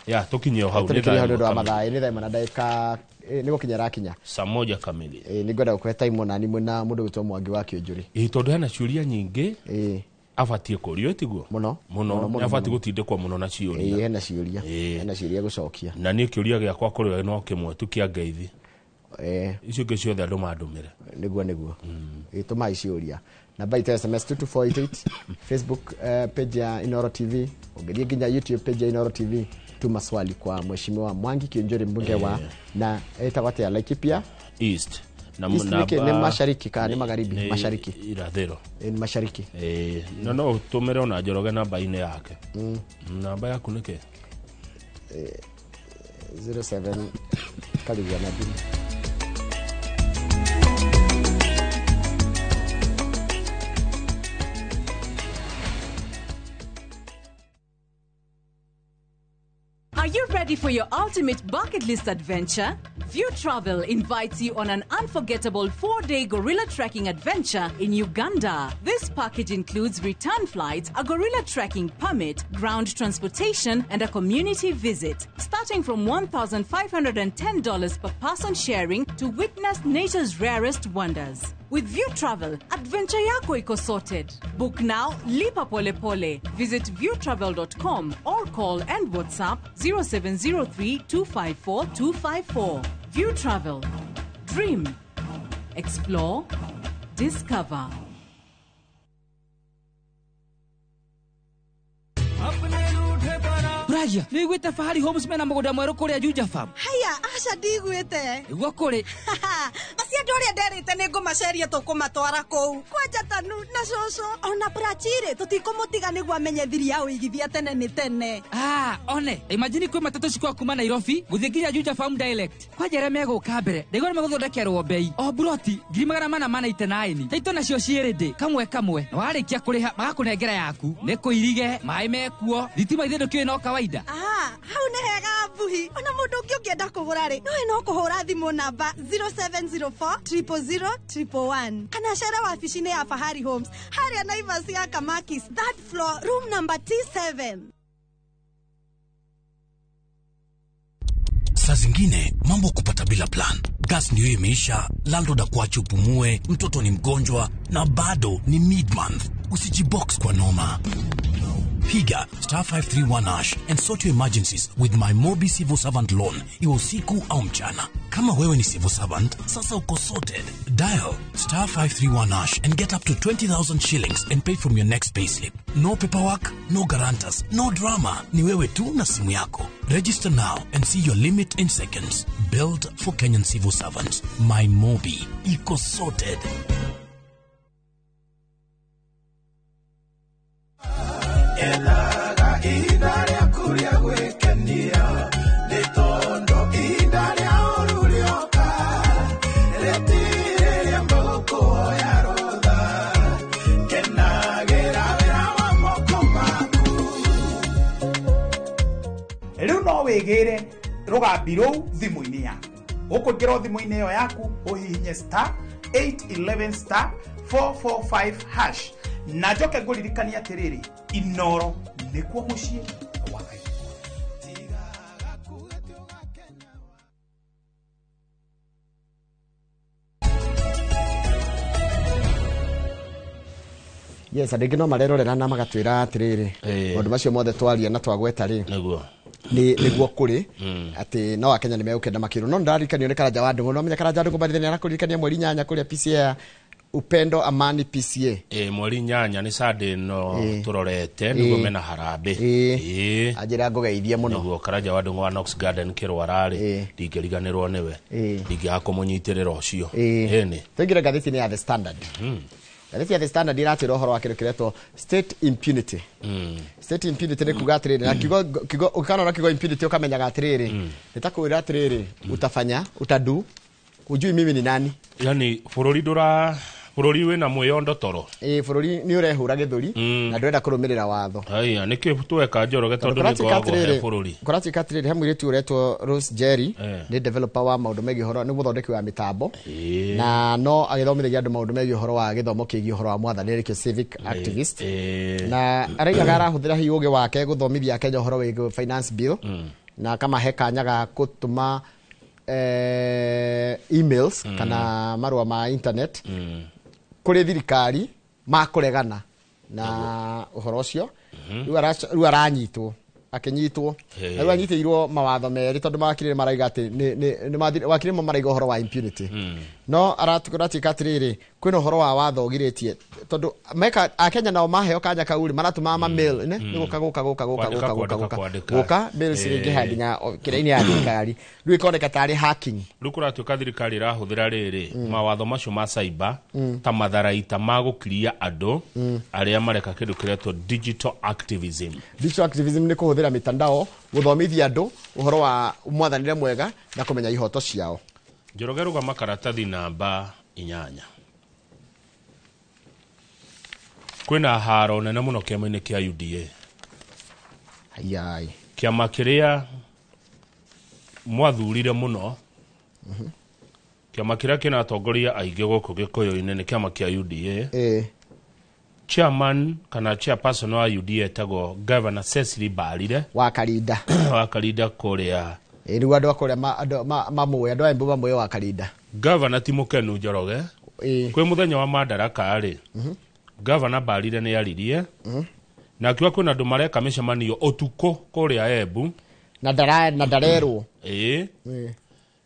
Ya tukinye hau nĩ thaa ĩmwe kamili. Nĩ thaa ĩmwe na ndagĩka nĩ gũkinya ĩrakinya saa moja kamili. Nĩ ngwenda gũkũhe time nani mwĩna mũndũ ũgwĩtwo Mwangi wa Kĩũnjũrĩ. Tondũ hena ciũria nyingĩ abatiĩ kũrio tiguo mũno mũno, abatiĩ gũtindĩkwo mũno na ciũria. Hena ciũria, hena ciũria gũcokia. Na niĩ kĩũria gĩakwa kũrĩ we no kĩmwe tu kĩa ngeithi. Icio ingĩ ciothe andũ mandũmĩre. Nĩguo nĩguo. Tũmai ciũria. Namba itũ ya SMS 22488, Facebook page ya Inooro TV, ũngĩthiĩ nginya YouTube page ya Inooro TV, tuma swali kwa Mheshimiwa Mwangi Kĩũnjũrĩ mbunge wa na etagwo atĩa Laikipia East. Na East nĩ mashariki kana nĩ magharibi? Mashariki. Irathĩro. Nĩ mashariki. No no ũtũmĩre ona Njoroge namba-inĩ yake. Namba yaku nĩ kĩ? 07 karibu na mbili. Are you ready for your ultimate bucket list adventure? View Travel invites you on an unforgettable 4-day gorilla trekking adventure in Uganda. This package includes return flights, a gorilla trekking permit, ground transportation, and a community visit. Starting from $1,510 per person sharing to witness nature's rarest wonders. With View Travel, adventure yako iko sorted. Book now, lipa pole pole. Visit viewtravel.com or call and WhatsApp 0703 254 254. View Travel. Dream. Explore. Discover. Njaragia nĩ wĩiguĩte Fahari Homes mena mũgũnda mwerũ kũrĩa Juja Farm? Haya, aca ndigwĩte. Nĩguo kũrĩ. Acio andũ arĩa nderĩte nĩ ngũmaceria tũkũmatwara kũu kwanja Tanu na cũcũ ona Prachirĩ tũtikũmũtiga nĩguo amenye thiri ya ũigithia tene nĩ tene. Ah, one imagine kwĩ matatũ cikwa kuma Nairobi gũthiĩ nginya Juja Farm direct. Kwanja arĩa megũka mbere ndaigua nĩ megũthondekerwo mbei o buroti 499 taito nacio ciĩrĩ kamwe kamwe, na warĩkia kũrĩha magakũnengera yaku. Nĩ kũirige maĩ mekuo, thitima ithe ndũkĩũĩ no kawaida. Ah, hau nĩ hega mbuhi. Ona mũndũ ũngĩ ũngĩenda kũgũra rĩ, nowe no kũhũra thimũ namba 0704 000 111 kana cere wabici-inĩ ya Fahari Homes harĩa Naivas ya Kamakis, third floor, room number T7. Saa zingine mambo kupata bila plan. Gas ndio imeisha, landlord akuache upumue, mtoto ni mgonjwa na bado ni mid-month. Usijibox kwa noma. Piga star 531 hash and sort your emergencies with my Mobi Civil Servant Loan, iwe usiku au mchana. Kama wewe ni civil servant, sasa uko sorted. Dial star 531 hash and get up to 20,000 shillings and pay from your next payslip. No paperwork, no guarantors, no drama. Ni wewe tu na simu yako. Register now and see your limit in seconds. Built for Kenyan civil servants. My Mobi. Iko sorted. Rĩu no wĩgĩre rũgambi rũu thimũ-inĩ yaku. Ũkũingĩra thimũ-inĩ ĩyo yaku ũhihinye star 811 star 445 hash. Na njoke ngũririkanie atĩrĩrĩ, Inoro nĩkuo mũciĩ wa Ngai. Yes, andũ aingĩ no marerorera na magatwĩra atĩrĩrĩ, maũndũ macio mothe twaria na twagweta rĩ, nĩguo nĩguo kũrĩ atĩ no akenya nĩ megũkenda makĩrwo. No nĩndaririkanio nĩ Karanja wa Ndũng'ũ. No menya Karanja wa Ndũng'ũ barithĩ nĩ arakũririkania mweri 8 kũrĩa PCA Upendo Amani PCA. Mweri 8 nĩ Sunday no tũrorete nĩguo mena harambĩ. Anjĩra ngũgeithie mũno. Nĩguo Karanja wa Ndũng'ũ wa Knox Garden Kĩrwara rĩ, ndingĩriganĩrwo nĩwe, ndingĩaga kũmũnyitĩrĩra ũcio. Ĩni tũingĩre ngathĩti-inĩ ya The Standard. Ngathĩti ya The Standard iratwĩra ũhoro wa kĩndũ kĩretwo state impunity. State impunity nĩ kuga atĩrĩrĩ, na kiugo ũkanona kiugo impunity ũkamenyaga atĩrĩrĩ, nĩ ta kwĩra atĩrĩrĩ, utafanya utadu hujui mimi ni nani. Yani bũrũri ndũra bũrũri wĩna mwĩyondo toro. Bũrũri nĩ ũrehũra gĩthũri na ndũrenda kũrũmĩrĩra watho. Haya, nĩkĩ tweka Njoroge tondũ nĩ ngoragwo he bũrũri. Kũratuĩka atĩrĩrĩ, he mũirĩtu ũretwo Rose Jerry, nĩ developer wa maũndũ megiĩ ũhoro, nĩ mũthondeki wa mĩtambo na no agĩthomithagia andũ maũndũ megiĩ ũhoro wa gĩthomo kĩgiĩ ũhoro wa mwathani, nĩkĩo civic activist. Na araigaga arahũthĩra hihi ũgĩ wake gũthomithia Akenya ũhoro wĩgiĩ finance bill na akamahe kanya ga gũtũma emails kana marũa ma internet kũrĩ thirikari makũregana na ũhoro ũcio. Rĩu aranyitwo, akĩnyitwo, rĩu anyitĩirwo mawatho merĩ tondũ mawakiri nĩ maraiga atĩ wakiri nĩmo maraiga ũhoro wa impunity. No aratuĩka atĩrĩrĩ, kwĩna ũhoro wa watho ũgirĩtie tondũ meka Akenya nao maheo kanya kau rĩ, maratũmaga ma mail nĩ gũka gũka gũka gũka gũka gũka gũka gũka mail cirĩngĩha nginya kĩrĩa-inĩ ya thirikari, rĩu ĩkoneka tarĩ hacking. Rĩu kũratuĩka thirikari ĩrahũthĩra rĩrĩ mawatho macio ma cyber ta matharaita ma gũkiria andũ arĩa mareka kĩndũ kĩretwo digital activism. Digital activism nĩ kũhũthĩra mitandao gũthomithia andũ ũhoro wa mwathanĩre mwega na kũmenya ihoto ciao. Njoroge rũgama karatathi namba 8. Kwĩna haro nene mũno kĩama-inĩ kĩa UDA. Ayai. Kĩama kĩrĩa mwathurire mũno, kĩama kĩrĩa kĩna atongoria aingĩ gũkũ Gĩkũyũ-inĩ nĩ kĩama kĩa UDA. Chairman kana chairperson wa UDA etagwo Governor Cecily Mbarire wa Karinda. Wa Karinda kũrĩa. Rĩu andũ a kũrĩa mamũĩ, andũ a Embu mamũĩ wa Karinda. Governor ti mũkenu Njoroge. Kwĩ mũthenya wa Madaraka rĩ, Governor Mbarire nĩ aririe na akiuga kwĩna andũ mareka mĩcemanio ũtukũ kũrĩa Embu na ndarerwo.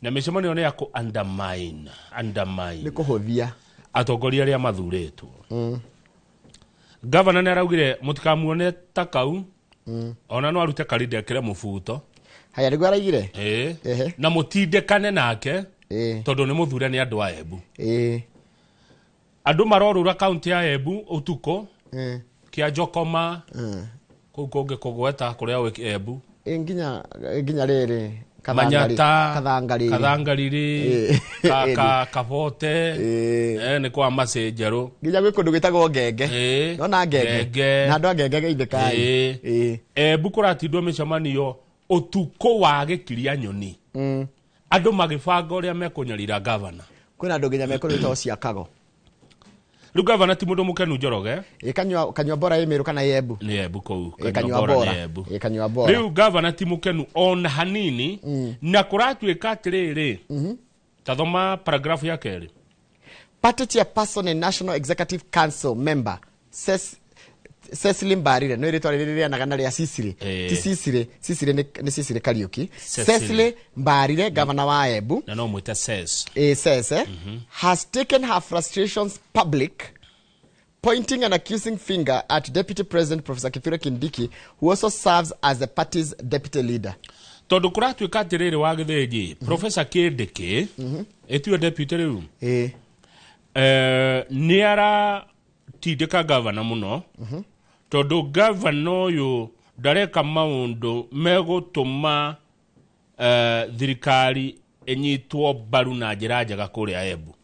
Na mĩcemanio nĩ ya kũ undermine nĩ kũhũthia atongoria arĩa mathurĩtwo. Governor nĩ araugire mũtikamuone ta kau Ona no arute karinde ekĩre mũbuto. Haya nĩguo araigire. Ĩĩ. Na mũtindĩkane nake tondũ nĩ mũthure nĩ andũ a Embu. Andũ marorũra kaunti ya Embu ũtukũ kĩa Njokoma kũu kũngĩ kũgweta kũrĩa wĩ Embu. Nginya rĩrĩ Manyata Kathangariri Kabote nĩ kwa Macĩ Njerũ nginya gwĩ kũndũ gwĩtagwo Ngenge. Nona Ngenge na andũ a Ngenge geithĩkai. Embu kũratindwo mĩcemanio ũtukũ wa gĩkiria nyoni. Andũ magĩbanga ũrĩa mekũnyarira gavana. Kwĩna andũ nginya mekũrĩtwo ciakago. Rĩu gavana ti mũndũ mũkenu Njoroge. Kanyua Bora ĩ Meru kana ĩ Embu? Nĩ Embu kũu. Kanyua Bora nĩ Embu. Kanyua Bora. Rĩu gavana ti mũkenu ona hanini na kũratuĩka atĩrĩrĩ. Tathoma paragraph ya kerĩ. Party chairperson and National Executive Council member Cecily Mbarire no rĩtwa rĩrĩ rĩanaga na rĩa Cecily. Ti Cecily, Cecily nĩ Cecily Kariuki. Cecily Mbarire governor wa Embu na no mwĩte Ces. Ces has taken her frustrations public, pointing an accusing finger at Deputy President Professor Kithure Kindiki, who also serves as the party's deputy leader. Tondũ kũratuĩka atĩrĩrĩ wa gĩthĩnji Professor Kindiki ĩtiwe deputy rĩu nĩ aratindĩka gavana mũno tondũ gavana ũyũ ndareka maũndũ megũtũma thirikari ĩnyitwo mbaru na njĩra njega kũrĩa Embu.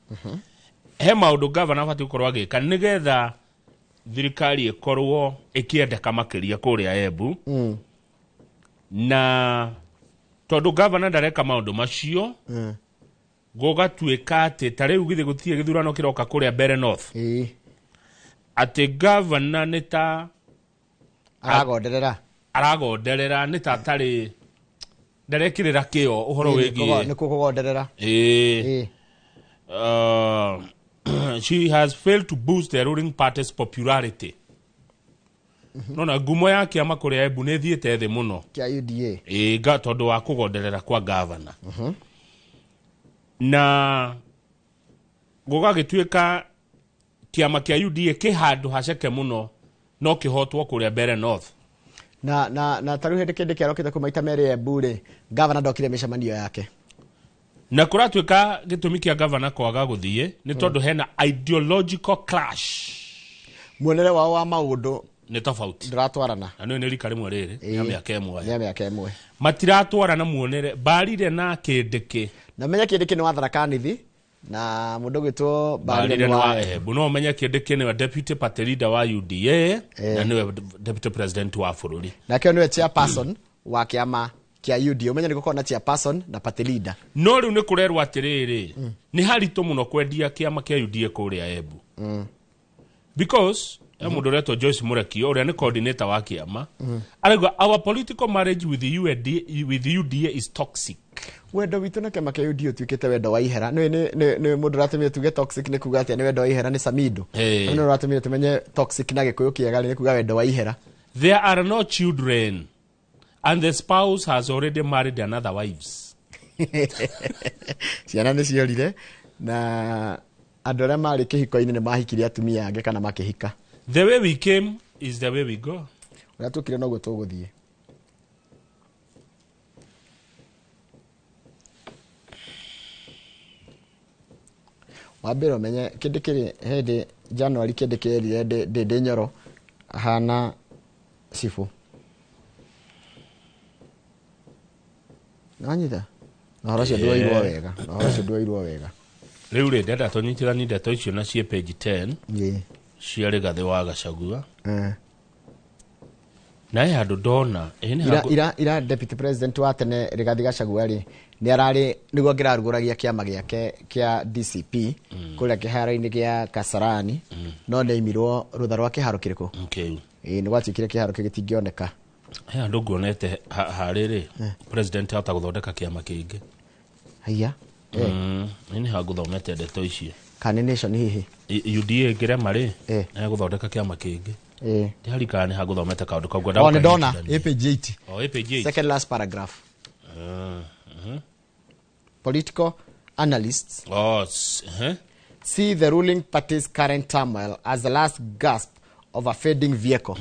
He maũndũ gavana abatiĩ gũkorwo agĩka nĩgetha thirikari ĩkorwo ĩkĩendeka makĩria kũrĩa Embu. Na tondũ gavana ndareka maũndũ macio gũgatuĩka atĩ ta rĩu githĩ gũtirĩ gĩthurano kĩroka kũrĩa Mbeere North. Atĩ gavana nĩ ta aragonderera nĩ ta atarĩ ndarekĩrĩra kĩo ũhoro wĩgiĩ nĩ kũgonderera. She has failed to boost the ruling party's popularity. Nona ngumo ya kĩama kũrĩa Embu nĩ ĩthiĩte thĩ mũno kĩa UDA. Tondũ wa kũgonderera kwa gavana. Na gũgagĩtuĩka kĩama kĩa UDA kĩ handũ haceke mũno no kĩhotwo kũrĩa Mbeere North. Na tarĩu hĩndĩ kĩndĩ kĩarokĩte kuma maita merĩ Embu rĩ, gavana ndokire mĩcemanio yake. Na kũratuĩka gĩtũmi kĩa gavana kwaga gũthiĩ nĩ tondũ hena ideological clash. Muonere wao wa maũndũ nĩ tofauti. Ndũratwarana. Na nĩ rika rĩmwe rĩrĩ, nĩ mĩaka ĩmwe. Nĩ mĩaka ĩmwe. Matiratwarana muonere, Mbarire na Kindiki. Na menye Kindiki nĩ wa Tharaka Nithi na mũndũ ũgwĩtwo Mbarire nĩ wa Embu. No menye Kindiki nĩwe deputy party leader wa UDA na nĩwe deputy president wa bũrũri. Nake nĩwe chairperson wa kĩama kĩa UDA. Ũmenye nĩ gũkorwo na chairperson na party leader. No rĩu nĩ kũrerwo atĩrĩrĩ, nĩ haritũ mũno kwendia kĩama kĩa UDA kũrĩa Embu. Because mũndũ ũretwo Joyce Murekio ũrĩa nĩ coordinator wa kĩama arauga our political marriage with the UDA is toxic. Wendo witũ na kĩama kĩa UDA ũtuĩkĩte wendo wa ihera. Nĩ mũndũ ũratũmire tuge toxic nĩ kuga atĩa nĩ wendo wa ihera nĩ Samido. Nĩ ũratũmire tũmenye toxic na Gĩkũyũ kĩega nĩ kuga wendo wa ihera. There are no children and the spouse has already married another wives. Ciana nĩ ciorire na andũ arĩa marĩ kĩhiko-inĩ nĩ mahikirie atumia angĩ kana makĩhika. The way we came is the way we go. Ũrĩa tũkire noguo tũgũthiĩ. Wambere ũmenye kĩndũ kĩrĩ hĩndĩ January kĩndũ kĩerire ndĩ Nyoro ahana cibũ. Nanyita? Na ũhoro ũcio ndwoirwo wega. Na ũhoro ũcio ndwoirwo wega. Rĩu rĩ ndenda tũnyitithanie ndeto icio na ciĩ page 10 cia Rigathĩ wa Gachagua. Na he handũ ndona ira deputy president wa tene Rigathĩ Gachagua rĩ nĩ ararĩ nĩguo angĩrarugũragia kĩama gĩake kĩa DCP kũrĩa kĩharo-inĩ gĩa Kasarani no nĩaimirwo rũtha rwa kĩharo kĩrĩkũ. Nĩ gwatuĩkire kĩharo kĩu gĩtingĩoneka. He handũ nguonete harĩ rĩ president ahota gũthondeka kĩama kĩngĩ. Haiya. Nĩ hangũthomete ndeto icio. Kana nation hihi UDA ĩngĩrema rĩ nĩegũthondeka kĩama kĩngĩ. Ndiharikana nĩ hangũthomete kaũndũ kau. Nĩ ndona ĩ page 8. Ĩ page 8. Second last paragraph. Political analysts see the ruling party's current turmoil as the last gasp of a fading vehicle.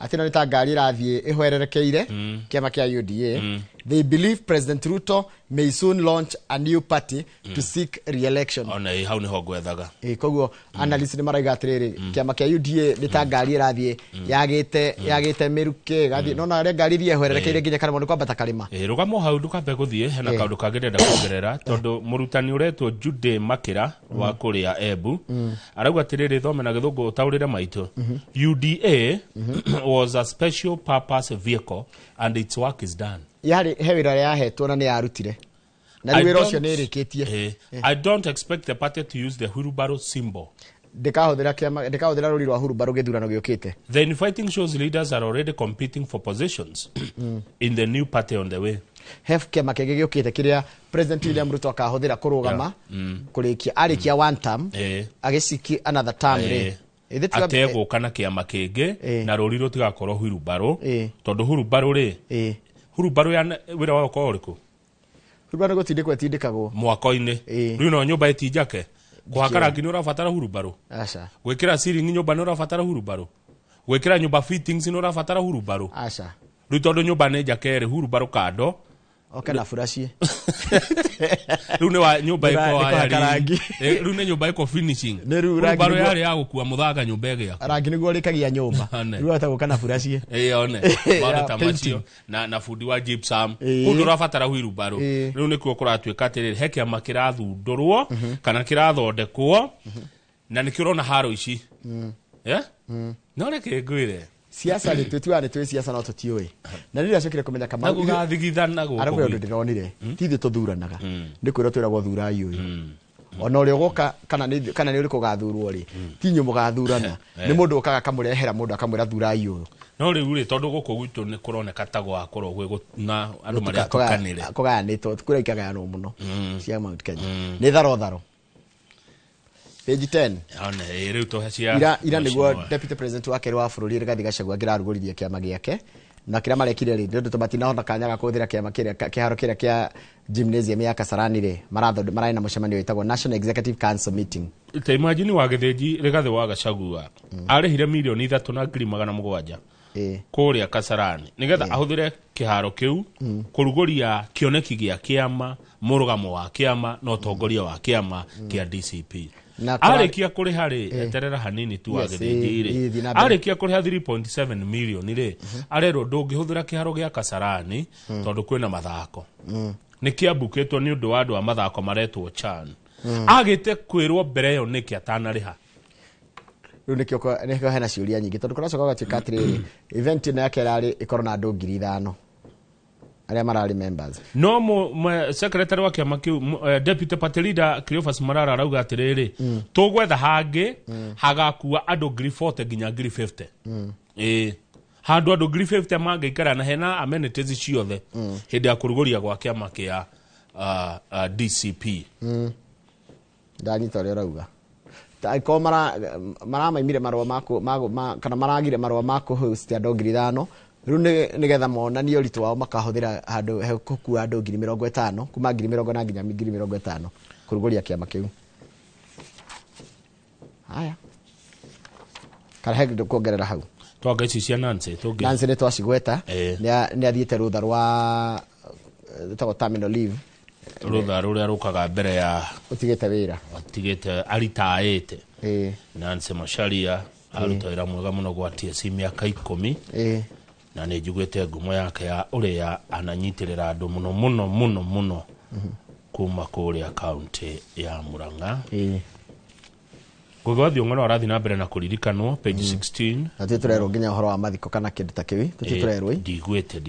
Atĩ no nĩ ta ngari ĩrathiĩ ĩhwererekeire kĩama kĩa UDA. They believe President Ruto may soon launch a new party to seek re-election. Ona ĩ hau nĩho ngwethaga. Ĩ koguo analyst nĩ marauga atĩrĩrĩ, kĩama kĩa UDA nĩ ta ngari ĩrathiĩ yagĩte mĩrukĩ ĩgathiĩ, no na ũrĩa ngari ĩthiĩ ĩhwererekeire nginya karĩma nĩ kwambata karĩma. Ĩ rũgamo hau ndũkambe gũthiĩ, hena kaũndũ kangĩ ndĩrenda kuongerera, tondũ mũrutani ũretwo Jude Makĩra wa kũrĩa Embu arauga atĩrĩrĩ, thome na gĩthũngũ ũtaũrĩre maitũ. UDA was a special purpose vehicle and its work is done. Yarĩ he wĩra ũrĩa yahetwo na nĩ yarutire, na rĩu wĩra ũcio nĩ ĩrĩkĩtie. I don't expect the party to use the wheelbarrow symbol. Ndĩkahũthĩra kĩama, ndĩkahũthĩra rũri rwa hurumbarũ gĩthurano gĩũkĩte. The infighting shows leaders are already competing for positions in the new party on the way. He kĩama kĩngĩ gĩũkĩte kĩrĩa President William Ruto akahũthĩra kũrũgama kũrĩkia arĩkia one term, agĩciki another term rĩ. Ategũka na kĩama kĩngĩ na rũri rũtigakorwo hurumbarũ, tondũ hurumbarũ rĩ, hurumbarũ ya wĩra wayo ũkorwo ũrĩkũ? Hurumbarũ gũtindĩkwo ĩtindĩkagwo mwako-inĩ. Rĩu no nyũmba ĩtinjake kũhaka rangi nĩ ũrabatara hurumbarũ, aca gwĩkĩra ceiling nyũmba nĩ ũrabatara hurumbarũ, gwĩkĩra nyũmba fittings nĩ ũrabatara hurumbarũ, aca. Rĩu tondũ nyũmba nĩ njake rĩ, hurumbarũ kando oke na buraci. Rĩu nĩ wa nyũmba ĩko Nĩ rangi. Rĩu nĩ nyũmba ĩko finishing. Nĩ rĩu rangi hurumbarũ yarĩ ya gũkua mũthanga nyũmba ĩgĩakwo. Rangi nĩguo ũrĩkagia nyũmba. Rĩu wahota gũka na buraci. Ĩ one maũndũ ta macio na bundi wa gypsum kũu ndũrabatara hurumbarũ. Rĩu nĩkuo kũratuĩka atĩrĩrĩ, he kĩama kĩrathundũrwo kana kĩrathondekwo, na nĩkĩo ũrona haro ici. No reke ngwĩre siasa nĩ twĩtuaga nĩ twĩ siasa no tũtiũĩ, na rĩrĩa acokire kũmenya Kamau na gũgathigithana gũkũ arauga ũndũ ndĩronire ti ithuĩ tũthuranaga, nĩ kwĩrwo twĩragwo thurai ũyũ, ona ũrĩa ũgoka kana nĩ ũrĩkũ ũgathurwo rĩ, ti inyuĩ mũgathurana, nĩ mũndũ ũkaga akamũrehera mũndũ akamwĩra thurai ũyũ. No rĩu rĩ, tondũ gũkũ gwitũ nĩ kũroneka ta gwakorwo gwĩ na andũ marĩa tukanĩre kũgayanĩtwo, kũrĩa ikagayanwo mũno cia Mount Kenya nĩ tharo tharo. Page 10. One rĩu tũhe cia ira nĩguo Deputy President wa kerĩ wa bũrũri Rigathi Gachagua angĩrarugũririe kĩama gĩake, na kĩrĩa marekire rĩ, nĩ ũndũ matinahota kanya ga kũhũthĩra kĩama kĩrĩa kĩharo kĩrĩa kĩa gymnasium ya Kasarani rĩ, mararĩ na mũcemanio wĩtagwo National Executive Council meeting. Ta imagine wa Gĩthĩnji Rigathi wa Gachagua arĩhire milioni 3,700 kũrĩa Kasarani nĩgetha ahũthĩre kĩharo kĩu kũrugũria kĩoneki gĩa kĩama, mũrũgamo wa kĩama na ũtongoria wa kĩama kĩa DCP. Arĩkia kũrĩha rĩ, eterera hanini tu wa Gĩthĩnji rĩ, arĩkia kũrĩha 3.7 million rĩ, arerwo ndũngĩhũthĩra kĩharo gĩa Kasarani tondũ kwĩna mathako. Nĩ kĩambukĩtwo nĩ ũndũ wa andũ a mathako maretwo CHAN. Agĩte kwĩrwo mbere ĩyo nĩkĩ atanarĩha. Rĩu nĩkĩo hena ciũria nyingĩ, tondũ kũracoka gũgatuĩka atĩrĩrĩ, event ĩno yake ĩrarĩ ĩkorwo na andũ 5,000 arĩa mararĩ members. No secretary wa kĩama kĩu Deputy Party Leader Cleophas Malala arauga atĩrĩrĩ, tũgwetha hangĩ hagakua andũ 40,000 nginya 50,000. Ĩ handũ andũ 50,000 mangĩikara na hena amenities ciothe hĩndĩ ya kũrugũria gwa kĩama kĩa DCP. Ndanyita ũrĩa ũrauga. Angĩkorwo maramaimire marũa ma kana maragire marũa ma kũhost andũ 5,000, rĩu nĩgetha monanie ũritũ wao makahũthĩra handũ he gũkua andũ 50,000, kuma 40,000 nginya 50,000 kũrugũria kĩama kĩu. Haya, kana he kuongerera hau twanga ici cia Nancy tũngĩ. Nancy nĩ twacigweta, nĩ athiĩte rũtha rwa rwĩtagwo terminal leave, rũtha rũrĩa rũkaga mbere ya ũtigĩte wĩra, atigĩte aritaĩte. Nancy Macharia aruta wĩra mwega mũno gwa TSC mĩaka 10, na nĩ njiguĩte ngumo yake ya ũrĩa ananyitĩrĩra andũ mũno mũno mũno mũno kuma kũrĩa kaunti ya Murang'a. Ngugi wa Thiong'o no arathiĩ na mbere na kũririkanwo page 16. Na tũtirĩ tũrerwo nginya ũhoro wa mathiko kana kĩndũ ta kĩu, tũtirĩ tũrerwo. Ndiguĩte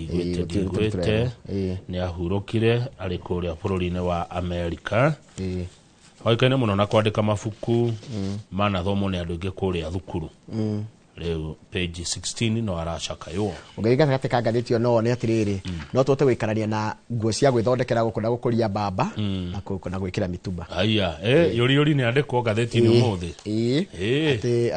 nĩ ahurũkire arĩ kũrĩa bũrũri-inĩ wa Amerika. Oĩkaine mũno na kwandĩka mabuku manathomwo nĩ andũ aingĩ kũrĩa thukuru. Rĩu page 16 no aracakaywo. Ũngĩthiĩ gatagatĩ ka ngathĩti ĩyo no wone atĩrĩrĩ, no tũhote gũikarania na nguo cia gwĩthondekera gũkũ na gũkũria mbamba na gwĩkĩra mĩtumba. Aya, yũri yũri nĩ andĩkwo ngathĩti-inĩ ũmũthĩ.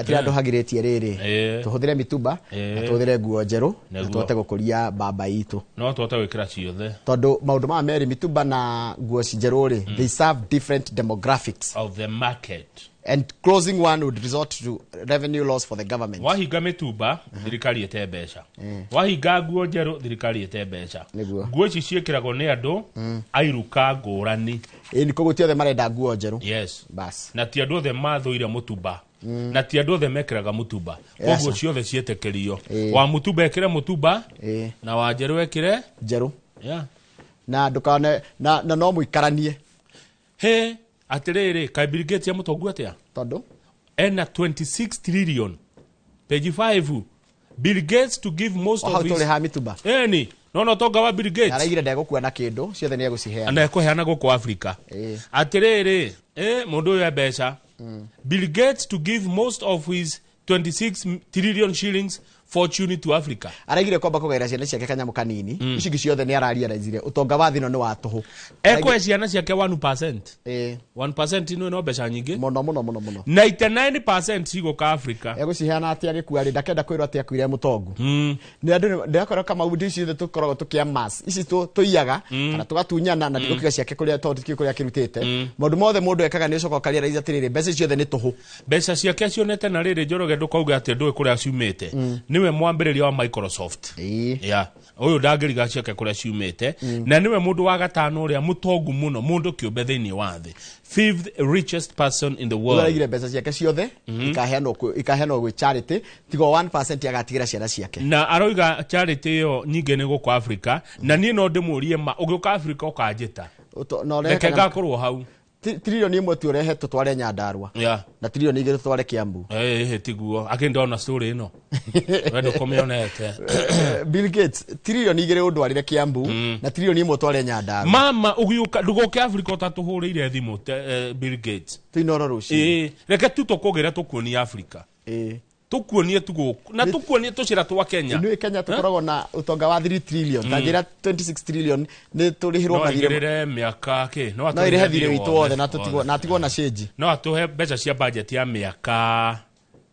Atĩ andũ hagirĩtie rĩrĩ, tũhũthĩre mĩtumba na tũhũthĩre nguo njerũ na tũhote gũkũria mbamba itũ. No tũhote gwĩkĩra ciothe. Tondũ maũndũ maya merĩ, mĩtumba na nguo njerũ rĩ, they serve different demographics of the market. And closing one would result to revenue loss for the government. Wahinga mĩtumba, thirikari ĩte mbeca. Wahinga nguo njerũ, thirikari ĩte mbeca. Nĩguo. Nguo ici ciĩkĩragwo nĩ andũ airuka ngũrani. Ĩni koguo ti othe marenda nguo njerũ. Yes. Bas. Na ti andũ othe mathũire mũtumba, na ti andũ othe mekĩraga mũtumba, koguo ciothe ciĩtĩkĩrio. Wa mũtumba ekĩre mũtumba, na wa njerũ ekĩre njerũ. Yeah. Na ndukane na no mũikaranie. He atĩrĩrĩ, kaĩ Bill Gates ya mũtongu atĩa? Tondũ ena 26 trillion. Page 5. Bill Gates to give most hau of his tũrĩha mĩtumba. Eni no tonga wa Bill Gates araigire ndegũkua na kĩndũ, ciothe nĩ egũciheana. Na ekũheana gũkũ Africa. Atĩrĩrĩ, mũndũ ũyũ e mbeca. Bill Gates to give most of his 26 trillion shillings fortune to Africa. Araigire kwamba kũgaĩra ciana ciake kanyamũ kanini, ici ingĩ ciothe nĩ ararealizire ũtonga wa thĩ ĩno nĩ wa tũhũ. Ekũhe ciana ciake 1%. 1% ino no mbeca nyingĩ mũno mũno mũno mũno. 99% cigũka Africa. Egũciheana atĩ agĩkua rĩ, ndakenda kwĩrwo atĩ akuire mũtongu. Nĩ andũ ndĩrakorwo kama indo ici ciothe tũkoragwo tũkĩamass, ici tũiyaga kana tũgatunyana, na ndigũkiuga ciake kũrĩa tondũ tikĩũĩ kũrĩa akĩrutĩte. Maũndũ mothe mũndũ ekaga nĩ ũcoka ũkarealize atĩrĩrĩ, mbeca ici ciothe nĩ tũhũ. Mbeca ciake cionete na rĩrĩ, Njoroge, ndũkauge atĩ ndũĩ kũrĩa ciumĩte. Nĩwe mwambĩrĩria wa Microsoft. Yeah. Ũyũ ndangĩriga ciake kũrĩa ciumĩte, na nĩwe mũndũ wa gatano ũrĩa mũtongu mũno, mũndũ kĩũmbe thĩinĩ wa thĩ, fifth richest person in the world. Araigire mbeca ciake ciothe ikaheanwo gwĩ charity, tiga 1% agatigĩra ciana ciake. Na aroiga charity ĩyo nyingĩ nĩ gũkũ Africa, na niĩ no ndĩmũrie ma ũgĩũka Africa ũkanjĩta, reke ngakorwo hau. Trilioni ĩmwe tu ũrehe tũtware Nyandarua. Na trilioni igĩrĩ tũtware Kiambu. Tiguo akĩndona story ĩno we ndũkũmĩonete. Bill Gates trilioni igĩrĩ ũndwarire Kiambu, na trilioni ĩmwe ũtware Nyandarua. Mama ũgĩũka ndũgoke Africa ũtatũhũrĩire thimũ, Bill Gates. Tũinoro rũciũ. Reke tu tũkũgĩre tũkuonie Africa. Tũkuonie tu gũkũ na tũkuonie tũcĩra twa Kenya. Ithuĩ Kenya tũkoragwo na ũtonga wa 3 trillion, ta njĩra 26 trillion nĩ tũrĩhĩrwo no mathirĩ. Aigĩrĩre mĩaka kĩ no No ĩrĩhe thirĩ witũ wothe na tũtigwo na atigwo na cĩnji. No atũhe mbeca cia budget ya mĩaka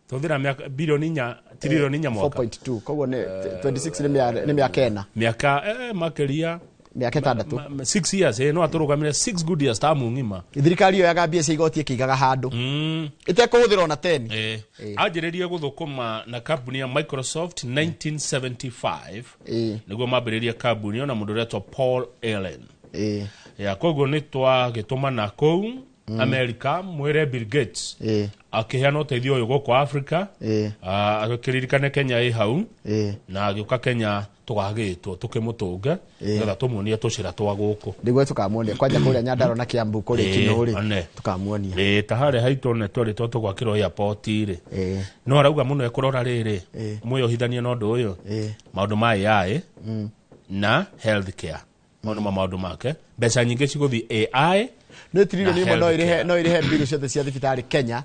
tũthĩra mĩaka bilioni 4 trilioni 4 mwaka 4.2, koguo nĩ 26 nĩ mĩaka ĩna. Mĩaka makĩria mĩaka ĩtandatũ. 6 years, no atũrũgamĩre 6 good years ta mũng'ima. Thirikari yoyaga mbia cia igoti ĩkĩigaga handũ ĩtekũhũthĩra ona 10. Anjĩrĩrie gũthũkũma na kambuni ya Microsoft 1975, nĩguo mambĩrĩrie kambuni ĩyo na mũndũ ũretwo Paul Allen. Ya koguo nĩ twagĩtũmana kũu America mwĩre Bill Gates akĩheana ũteithio ũyũ gũkũ Africa, akĩririkane Kenya ĩ hau, na agĩũka Kenya tũgagĩtwo tũkĩmũtũnga nĩgetha tũmuonie tũcĩra twa gũkũ. Nĩguo tũkamuonia kwanja kũrĩa Nyandarua na Kiambu kũrĩa Kinũ rĩ, tũkamuonia. Ta harĩa haitũ nĩ twerĩtwo tũgwakĩrwo airport rĩ, no arauga mũno ekũrora rĩrĩ mwĩyohithanie na ũndũ ũyũ, maũndũ ma AI na healthcare, maũndũ ma maũndũ make, mbeca nyingĩ cigũthiĩ AI. Nĩ trilioni ĩmwe no ĩrĩhe mbirũ ciothe cia thibitarĩ Kenya,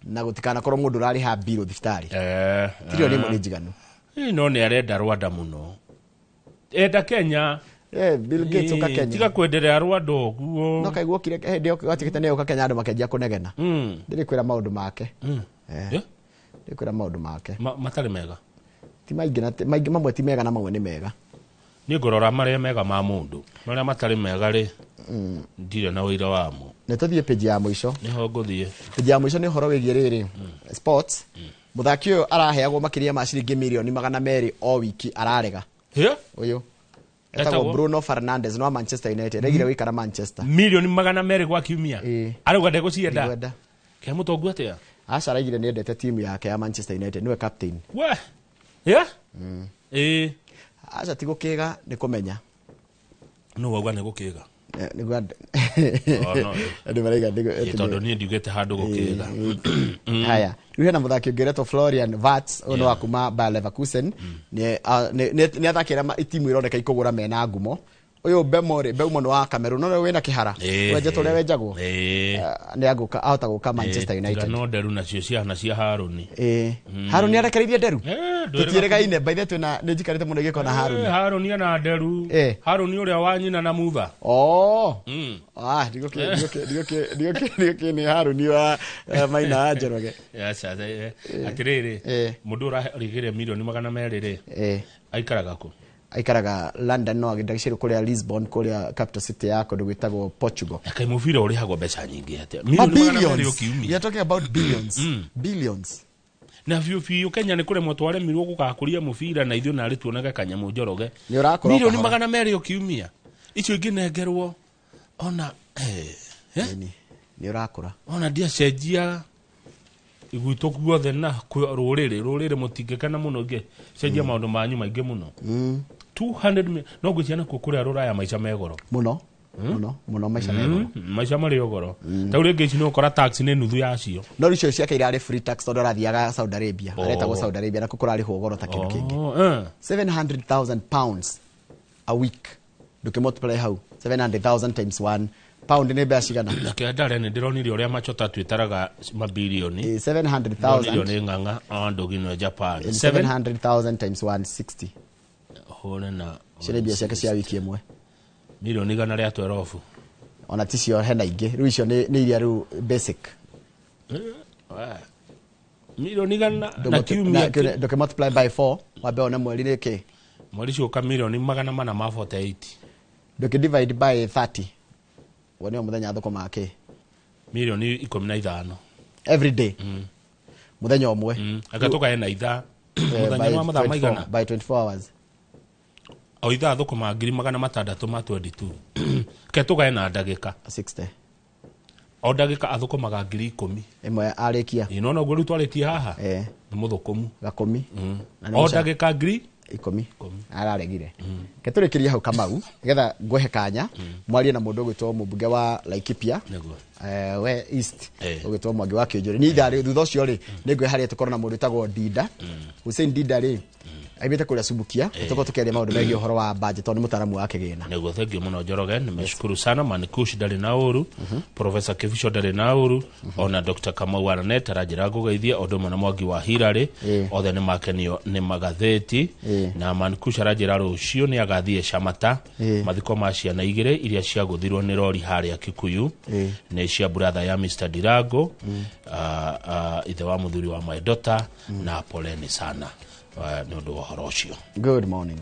na gũtikanakorwo mũndũ ũrarĩha mbirũ thibitarĩ. Trilioni ĩmwe nĩ njiganu. No nĩ arenda Rwanda mũno, enda Kenya. Bill Gates ũka Kenya. Tiga kwenderea Rwanda ũguo. No kaigua okire hĩndĩ ĩyo gwatigĩte nĩ oka Kenya andũ makĩanjia kũnegena. Ndĩrĩ kwĩra maũndũ make. Ndĩrĩ kwĩra maũndũ make. Matarĩ mega. Ti maingĩ na maingĩ, mamwe ti mega na mamwe nĩ mega. Niĩ ngũrora marĩa mega ma mũndũ, marĩa matarĩ mega rĩ, ndirĩ na ũira wamo. Nĩ tũthiĩ page ya mũico. Nĩho ngũthiĩ. Page ya mũico nĩ ũhoro wĩgiĩ rĩrĩ sports. Mũthaki ũyũ araheagwo makĩria ma ciringi mirioni 200 o wiki, ararega. Ũyũ etagwo Bruno Fernandes no Manchester United, regire gũikara Manchester. Mirioni 200 gwa kiumia. Arauga ndegũcienda. Ke mũtongu atĩa? Aca araigire nĩ endete timu yake ya Manchester United, nĩwe captain. We. Yeah? Aca ti gũkĩga nĩ kũmenya. No wauga nĩ gũkĩga. Nĩguo andũ maraiga tondũ niĩ ndiugĩte handũ gũkĩga. Haya, rĩu hena mũthaki ũngĩ ũretwo Florian Wirtz, ũyũ nĩ wa kuma Bayer Leverkusen. Nĩ athakĩra timu ĩroneka ikũgũra mena ngumo. Ũyũ Bemore, Beumo nĩ wa Cameroon, no wĩna kĩhara. Wenjetwo ũrĩa wenjagwo. Nĩ agũka, ahota gũka Manchester United. No nderu nacio ciana cia Harũni. Harũni arekereirie nderu. Tũtiĩrĩgaine, by the way twĩna nĩ njikarĩte mũno igĩkona Harũni. Harũni ana nderu. Harũni ũrĩa wa nyina na Mutha. Ndigũkĩ nĩ Harũni wa Maina wa Njoroge. Atĩrĩrĩ, mũndũ ũrarĩgĩre mirioni 200 rĩ, aikaraga kũ? Aikaraga London no agĩndagĩcĩrwo kũrĩa Lisbon, kũrĩa capital city ya kũndũ gwĩtagwo Portugal. Kaĩ mũbira ũrĩhagwo mbeca nyingĩ atĩa? Ma Milioni 200 o billions. kiumia. We are talking about billions. Billions. Na biũ biũ Kenya nĩ kũremwo twaremirwo gũgakũria mũbira na ithuĩ narĩ tuonage kanyamũ Njoroge. Nĩ ũrakũra Milioni kahora. 200 o kiumia icio ingĩnengerwo ona Ĩni, nĩ ũrakũra. Ona ndiacenjia gwitũ guothe na rũrĩrĩ mũtingĩkena mũno ngĩcenjia maũndũ manyu maingĩ mũno. 200 no ngwĩciria nakuo kũrĩa rũraya maica me goro mũno mũno mũno, maica me goro. Maica marĩ o goro. Tau rĩngĩ ici nĩ ũkora tax nĩ nuthu yacio. No rĩu icio ciake irarĩ free tax tondũ arathiaga Saudi Arabia. Aretagwo Saudi Arabia na kũ kũrarĩhwo goro ta kĩndũ kĩngĩ. £700,000 a week, ndũkĩ multiply hau, 700,000 times 1 pound nĩ mbeca cigana? Reke ndare nĩ ndĩronire ũrĩa machota twĩtaraga mabilioni. 700,000. Ndonire nĩ ng'ang'a andũgino Japan. 700,000 times 160. Hũre na icio nĩ mbia ciake cia wiki ĩmwe. Milioni 112. Ona ticio, hena ingĩ rĩu, icio nĩ iria rĩu basic. Milioni igana na kiumia. Ndũkĩ multiply by 4 wambe one mweri nĩ kĩ. Mweri ciũka milioni 448. Ndũkĩ divide by 30 wone o mũthenya thũkũmaga kĩ. Milioni 15. Every day, mũthenya ũmwe. Aka tũkae na ithaa mũthenya by wa mathaa 24 maigana? By 24 hours. O ithaa thũkũmaga 622,000. Ke tũgae na ndagĩka. 60. O ndagĩka athũkũmaga 10,000. Ĩmwe arĩkia. Ĩ nona ũguo rĩu twarĩtie haha nĩ mũthũkũmu. Gakũmi. Na nĩ O mũcara. ndagĩka ngiri 10 araregire. Ke tũrĩkĩrie hau, Kamau, nĩgetha ngwehe kanya mwarie na mũndũ ũgwĩtwo mũmbunge wa Laikipia Nĩguo. We East, ũgwĩtwo Mwangi wa Kĩũnjũrĩ. Nĩ ithaa rĩ thutha ũcio rĩ nĩ ngwĩhe harĩa tũkorwo na mũndũ wĩtagwo Dinda Hussein Dinda rĩ aimĩte kũrĩa Subukia. Tũkorwo tũkĩaria maũndũ megiĩ ũhoro wa budget tondũ nĩ mũtaaramu wa kĩgĩna. Nĩguo, thengiũ mũno Njoroge, nimeshukuru sana. Manikush ndarĩ na ũru, Professor Kibicho ndarĩ na ũru, ona Dr. Kamau Aranet aranjĩra ngũgeithie o ũndũ ũmwe na Mwangi wa Hirarĩ. Othe nĩ makenio nĩ magathĩti. Na Manikush aranjĩra rũciũ nĩ agathiĩ Camata mathiko ma ciana igĩrĩ iria ciagũthirwo nĩ rori harĩa Kikuyu. Nĩ cia buratha ya Mr. Dirango, ithe wa mũthuri wa my daughter, na poleni sana nĩ ũndũ wa ũhoro ũcio. Good morning.